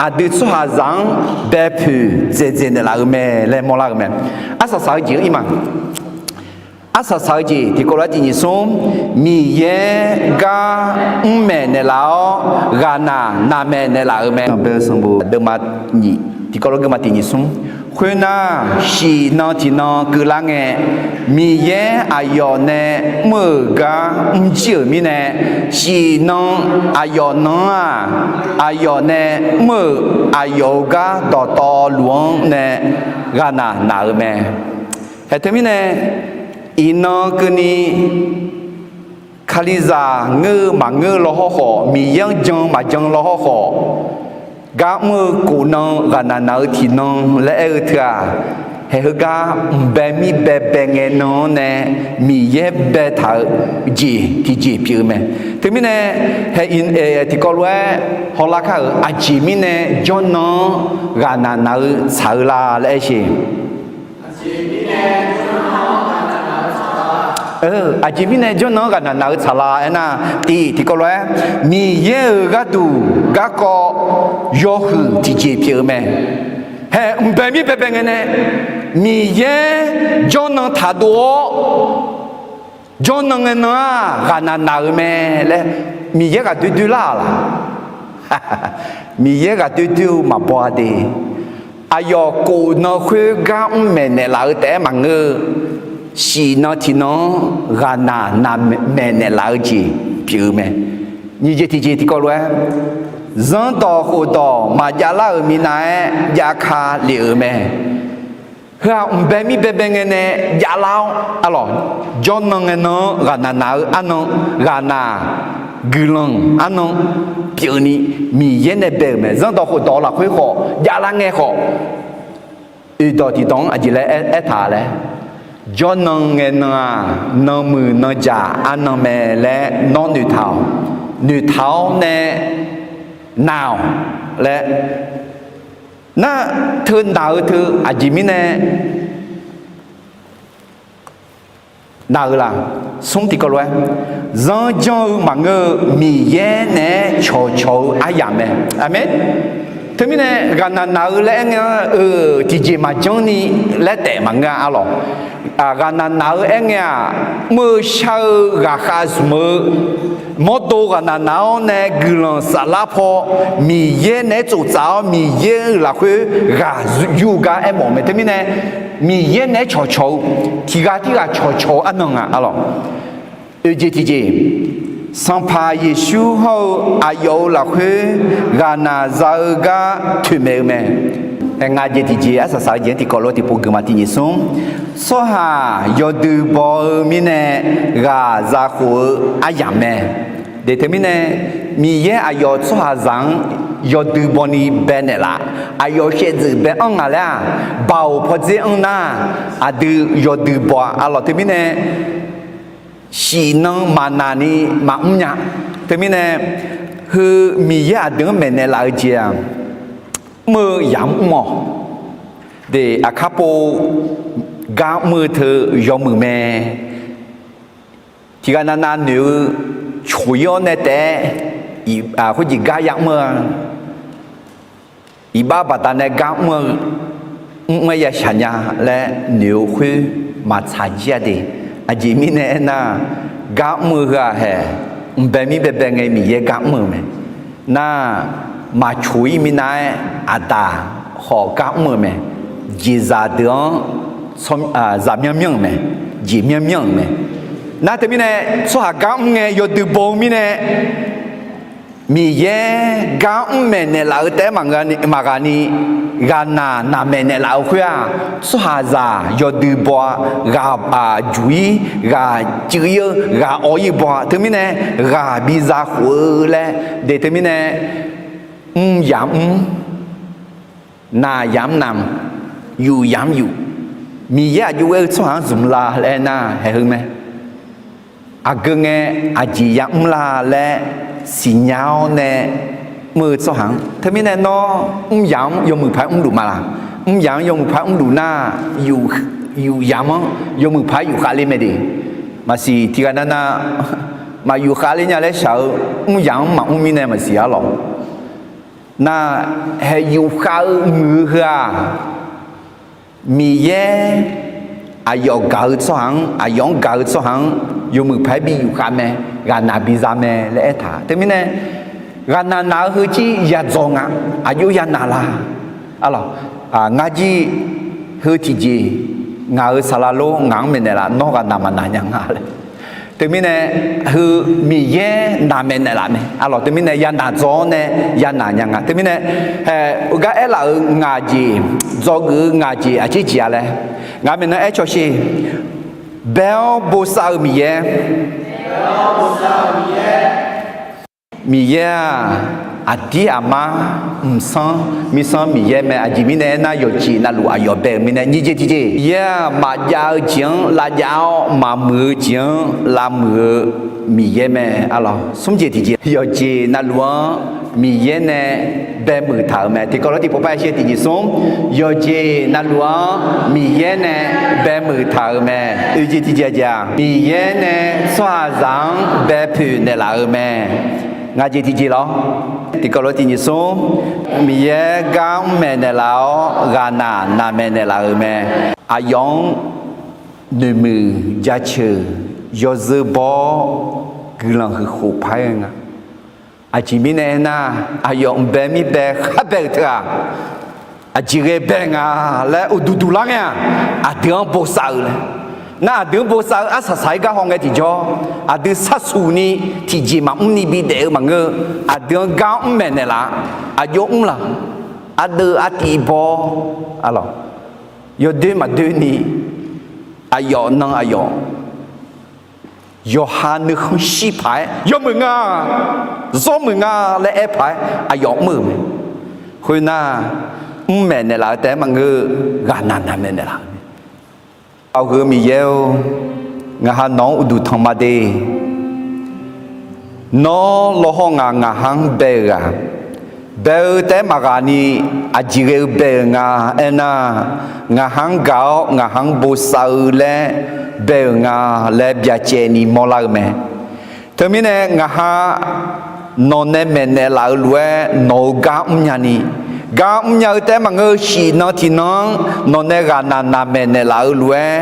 aqdui tsawrhaqzaq-anr baepoeq dzaeqdzaeq naeqlaf-eu mae laer mawrlar-eu mae. Arsaq saq-eu jeq-anr ir ma. Arsaq saq-eu jeq tiqkawv lof-aer tiq nyiq smr, Miqyaer gar mr maeqnaeq laf-awr, ghaqnaq naqmaeq naeqlaf-euq mae. Sanqbof deuvma nyiq, tiqkawv lof geuvma tiq nyiq smr. Khoernar, shif nan tiqnan keuvlar ngae, Miqyaer aqyawf nae mr-euq gar mrjir-euq mirnae, shif nan aqyawf nan-aq, aqyawf nae mr-euq aqyawf-euq gar dawqtawvluf-anr nae ghaqnaq naq-euq mae. Hae teumirnae, iqnan keuvni Kalizaq ngeur-eu maqngeur-eu lawhawr khawf, Miqyaer-anr jan maqjan lawhawr khawf, gar mr-eu kof nan ghaqnaq naq-eu tiqnan laer aer-eu teu-aq, hae heugar mqbae mir baebae ngae nan-anr nae Miqyaer baetaq-eu jeq tiqjeq pyeuf-eu mae. Teumirnae, hae tiqkawv lof-aer hawlar kar-euq aqjeq mirnae jawrnan-anr ghaqnaq naq-eu tsaq-eu la laer aer sheq. Aqjeq mirnae jawrnan-anr ghaqnaq naq-eu tsaq la aernar, tiq tiqkawv lof-aer, Miqyaer-euq gharduq garkawv yawhuiq tiqjeq pyeuf-eu mae. Hae mqbae mir baebae ngae nae, Miqyaer jawrnan taqdov-awr, jawrnan ngae nan-aq ghaqnaq naq-eu mae laer, Miqyaer ghaqdoer doer lar-aq laq? Miqyaer ghaqdoer doer-eu maqbaw-a de. Aqyawf kof nan khoergar mr maeqnaeq laf-eu taef-aer maqngeur-eu, shif nan tiqnan-anr ghaqnaq naq maeqnaeq laf-eu jeq pyeuf-eu mae. Nyiq jeq tiqjeq tiqkawv lof-aer, zanrdawq khofdawq maqjav lar-euq minav-aer jav ka lef-euq mae. Heu-aq mqbae mir baebae ngae nae javlar-awr, arlawq, jawrnan ngae nan-anr ghaqnaq naq-eu arnan, ghaqnaq guiqlanq arnan pyeufni Miqyaer nae bae-euq mae. Zanrdawq khofdawq lafkhoer khawf javlar ngae khawf, oeqdawq tiqdawq-anr aqjeq laer aertaq laer, jawrnan ngae nan-aq, nanmuiq nanjaq arnan mae laer nawr noeqtaq-awq. Noeqtaq-awr nae naq-awq laer. Nar, teu naq-eu teu aqjeq mirnae naq-eu laq? Smr tiqkawv lof-aer, zanrjanr-eu maqngeur-eu Miqyaer naeq-aer cawqcawq-eu aryamq mae. Aqmeq. Teumirnae ghaqnaq naq-eu laer aer ngae-a, tiqjeq maqjanr ni laer taef maqngeur-a, arlawq. Ghaqnaq naq-eu aer ngae-aq, mr-eu shar-eu ghaqkhav zmq-eu mawrdo ghaqnaq naq-awr nae guiqlanq saflar paw, Miqyaer naeq-aer tsoftsaf-awr Miqyaer-euq lafkhoer ghaq yur-eu gar aermawf-eu mae. Teumirnae Miqyaer naeq-aer cawqcawq-eu, tiqghaq tirghaq cawqcawq-eu arnan nga, arlawq. Oeqjeq tiqjeq, Sanqpaq Yeqsur hawr-eu aqyawf-euq lafkhoer ghaqnaq za-eu gar toeqmaeq-eu mae. Ngaq jeq tiqjeq, arsaq saq-eu jeq-anr tiqkawv lof tiqpov geufma tiq nyiq smr, tsawrhaq yawdui baw-eu mirnae ghaq zakhof-eu aryamq mae. Deq teumirnae, Miqyaer aqyawf tsawrhaqzaq-anr yawdui baw ni baenaeq laf, aqyawf shaevdzeuf bae-anr nga laer-aq, baoq pawdzer anr nar, aqdui yawdui baw-a, arlawq. Teumirnae shif nan maqnaq ni maqmr nya. Teumirnae, heu Miqyaer aqdui-anr maeqnaeq laf-eu jeq-aq, mr-eu yamq mr-awq. Deq aqkar pov gar mr-eu teu yawmuiq mae. Tiqghaq navnav noeq-eu coq-ir-awr nae taef-aer, khoerjeq gar yamr-eu-a, iqbax baqdanae gar mr-eu, mr-aer ya shaq nya laer noeq-eu khoer maqtsaq jir-a de. Aqjeq mirnae aernar, gar mr-eu heu-aq hae, mqbae mir baebae ngae Miqyaer gar mr-eu mae. Nar, maqcoq-ir minav-aer aqdaq khawf gar mr-eu mae. jeqzaq deuq-anr zaq myanr myanr-euq mae, jeq myanr myanr-euq mae. Nar teumirnae tsawrhaq gar mr ngae yawdui baw-eu mirnae, Miqyaer gar mr maeqnaeq laf-eu taef-aer maqghaq ni, ghaqnaq naq maeqnaeq laf-eu khoer-aq, tsawrhaqzaq yawdui baw-a, ghaq aqjuq-ir, ghaq cuiv-ir-eu, ghaq awv-ir baw-a. Teumirnae ghaq biza khof-eu laer de. Teumirnae mr yamq mr, naq yamq naq, yuf yamq yuf, Miqyaer aqjox ghae-eu tsawrhaq-anr zmq la laer aernar haeq heu mae. Aqgeu ngae aqjeq yamr la laer siqnya-awr nae mr-eu tsawrhaq-anr. Teumirnae nawr mr yamq-anr yawmuiq paq-aer mrluf ma laq? Mr yamq-anr yawmuiq paq-aer mrluf nar, yuf yamq-anr yawmuiq paq-aer yufkhav le mae de. Maqsiq tiqghaq nav nav maqyufkhav ler nya laer shaq-eu mr yamq-anr maqmr mirnae maqsiq arlawq. Nar, haeq yufkhav-eu muiq-eu heu-aq, Miqyaer aqyawf gaq-eu tsawrhaq-anr, aqyawf-anr gaq-eu tsawrhaq-anr yawmuiq paq-aer bi yufkhav mae, ghaqnaq biza mae laer aertaq. Teumirnae ghaqnaq naq-eu heu jir yadzaw nga, aqjox yanaq la? Arlawq, ngar jir heu tiqjeq, ngaq-euq saqlaq lor ngaq-anr maeqnaeq laf, nawr ghaqnaq maqnaq nya nga laer. Teumirnae heu Miqyaer naq maeqnaeq laf mae arlawq. Teumirnae yanaq dzaw-awr nae yanaq nya nga. Teumirnae haeq gar aerlaf-euq ngaq jeq, dzawgeuf-eu ngaq jeq aqjeq jeq-a laer, ngaq maeqnan aer cawsher. Bae-awr bosav-eu Miqyaer. Miqyaer-aq, aqdir aqmar, mqsanr mirsanr Miqyaer mae. Aqjeq mirnae aernar, yawqjeq navluf aqyawf bae-euq mirnae. Nyiq jeq tiqjeq, Miqyaer-aq, maqjav-eu jeq-anr lavjav-awr, maqmuiq-eu jeq-anr lavmuiq-eu Miqyaer mae arlawq. Smr jeq tiqjeq, yawqjeq navluf-anr Miqyaer nae baemuiq taq-euq mae. Tiqkawv lof tiqpov par-aer shir tiqjeq smr, yawqjeq navluf-anr Miqyaer nae baemuiq taq-euq mae. Oeq jeq tiqjeq-aq, Miqyaer nae tsawrhaqzaq-anr baepoeq naeqlaf-euq mae. Ngaq jeq tiqjeq lawr. Tiqkawv lof tiqjeq smr, Miqyaer gar mr maeqnaeq laf-awr, ghaqnaq naq maeqnaeq laf-euq mae. Aqyawf-anr noeqmuiq jaceuq, yawzeu baw-awr, guiqlanq huiq khof paq-aer ghae nga. Aqjeq mirnae aernar, aqyawf mq bae mir bae khar bae-euq teu-aq, aqjeq ghae bae nga laer uqduq duq lar ngae-aq, aqdui-anr bosav-eu laer. Nar aqdui-anr bosav-eu arsaq saq-aer gar haw ngae tiqjawr, aqdui sharsuq ni tiqjeq maqmr ni bidaef-eu maqngeur-eu, aqdui-anr gar mr maeqnaeq laf-a. Aqjox mr laq? Ardeuv artiv baw-awr, arlawq, yawdoer maqdoer ni, aqyawf nan aqyawf yawqha nuikhanr shir paq-aer yawmuiq nga, zawr muiq nga laer aer paq-aer aqyawf mr-euq mae. Khoernar, mr maeqnaeq laf-eu taef-aer maqngeur-eu, ghaqnaq naq maeqnaeq laf-euq mae. Aqgeu Miqyaer-or, ngaq ha nawq-anr uqduq tanq ma de. Nawr lawqhaw ngaq ngaq ha-anr bae-euq ghaq, bae-eu taef-aer maqghaq ni, aqjeq ghae-eu bae-euq nga aernar, ngaq ha-anr gaq-awr ngaq ha-anr bosav-eu laer bae-euq nga laer byacaevni mawrlar-eu mae. Teumirnae ngaq ha nawq nae maeqnaeq laf-eu lof-aer nawq-euq gar mrnya ni, gar mrnya-eu taef-aer maqngeur-eu, shiq nan tiq nan-anr nawq nae ghaqnaq naq maeqnaeq laf-eu lof-aer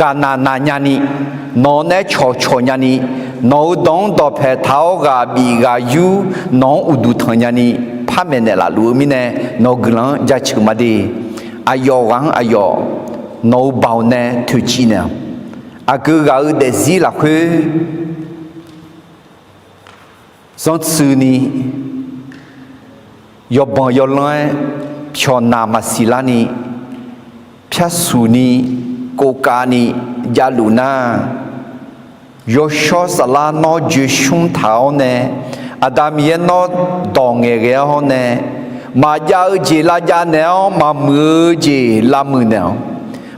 ghaqnaq naq nya ni, nawq nae cawqcawq nya ni, nawq-euq dawq-anr dawqpae taq-awr ghaq bif ghaq yur nawq-anr uqduq tanq nya ni, par maeqnaeq laf luf-eu mirnae nawq-euq guiqlanq-anr jaceuq ma de. Aqyawf ghaq-anr aqyawf nawq-euq baoq nae toeqciv naeq-awq. Aqgeu ghaq-euq daefzir lafkhoer zanrtsuini, yawbanq yawlanr-aer pyawqnaq maqsiq larni, pyarsuqni, kovkavni javluf nar, yawshawr saflar nawr joeqshmr taq-awr nae, Aqda Miqyaer nawr dawq ngaeqghae-awr nae, maqjav-eu jeq lavjav naeq-awr maqmuiq-eu jeq lavmuiq naeq-awq.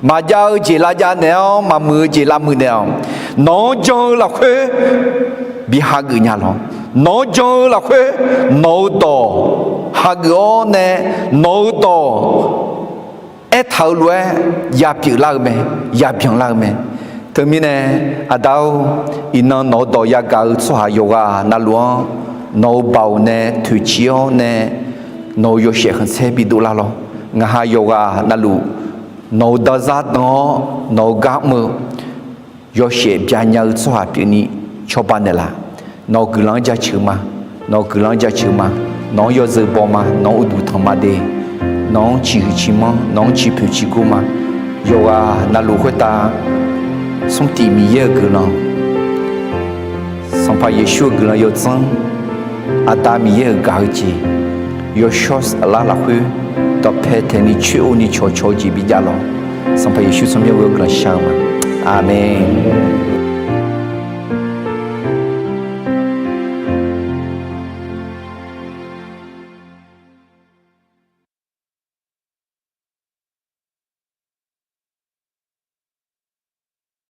Maqjav-eu jeq lavjav naeq-awr maqmuiq-eu jeq lavmuiq naeq-awq. Nawq-anr jan-eu lafkhoer bi hageuf nya lawq. Nawq-anr jan-eu lafkhoer nawq-euq dawq hageuf-awr nae, nawq-euq dawq aertaq-eu lof-aer yapyeuf lar-eu mae, yabyan lar-eu mae. Teumirnae Aqda-or, iqnan nawq-euq dawq yagaq-eu tsawrhaq yawqghaq navluf-anr nawq-euq baoq nae toeqciv-awr nae, nawq-euq yawshaef khanqsaer bidov lar lawq. Ngaq ha yawqghaq navluf nawq-euq danzar dan-awr nawq-euq gar mr-eu yawshaef byanya-eu tsawrhaq pyeufni cawba naeqlaf. Nawq-euq guiqlanq-anr jaceuq ma. Nawq-euq guiqlanq-anr jaceuq ma. Nawq-anr yawzeu baw ma. Nawq-anr uqduq tanq ma de. nawq-anr ciqhuiq ciqmanr, nawq-anr ciqpoeq ciqgor ma. Yawqghaq navluf khoertav smrtif Miqyaer-euq guiqlanq, Sanqpaq Yeqsur-euq guiqlanq yawdzanr, Aqda Miqyaer-euq gaq-eu jeq, yawshawr saflar lafkhoer dawqpae taeqni coer-eu ni cawqcawq-eu jeq bijav lawq. Sanqpaq Yeqsur tsawrmyanr ghoe-awr guiqlanq shar-eu ma. Aqmeq.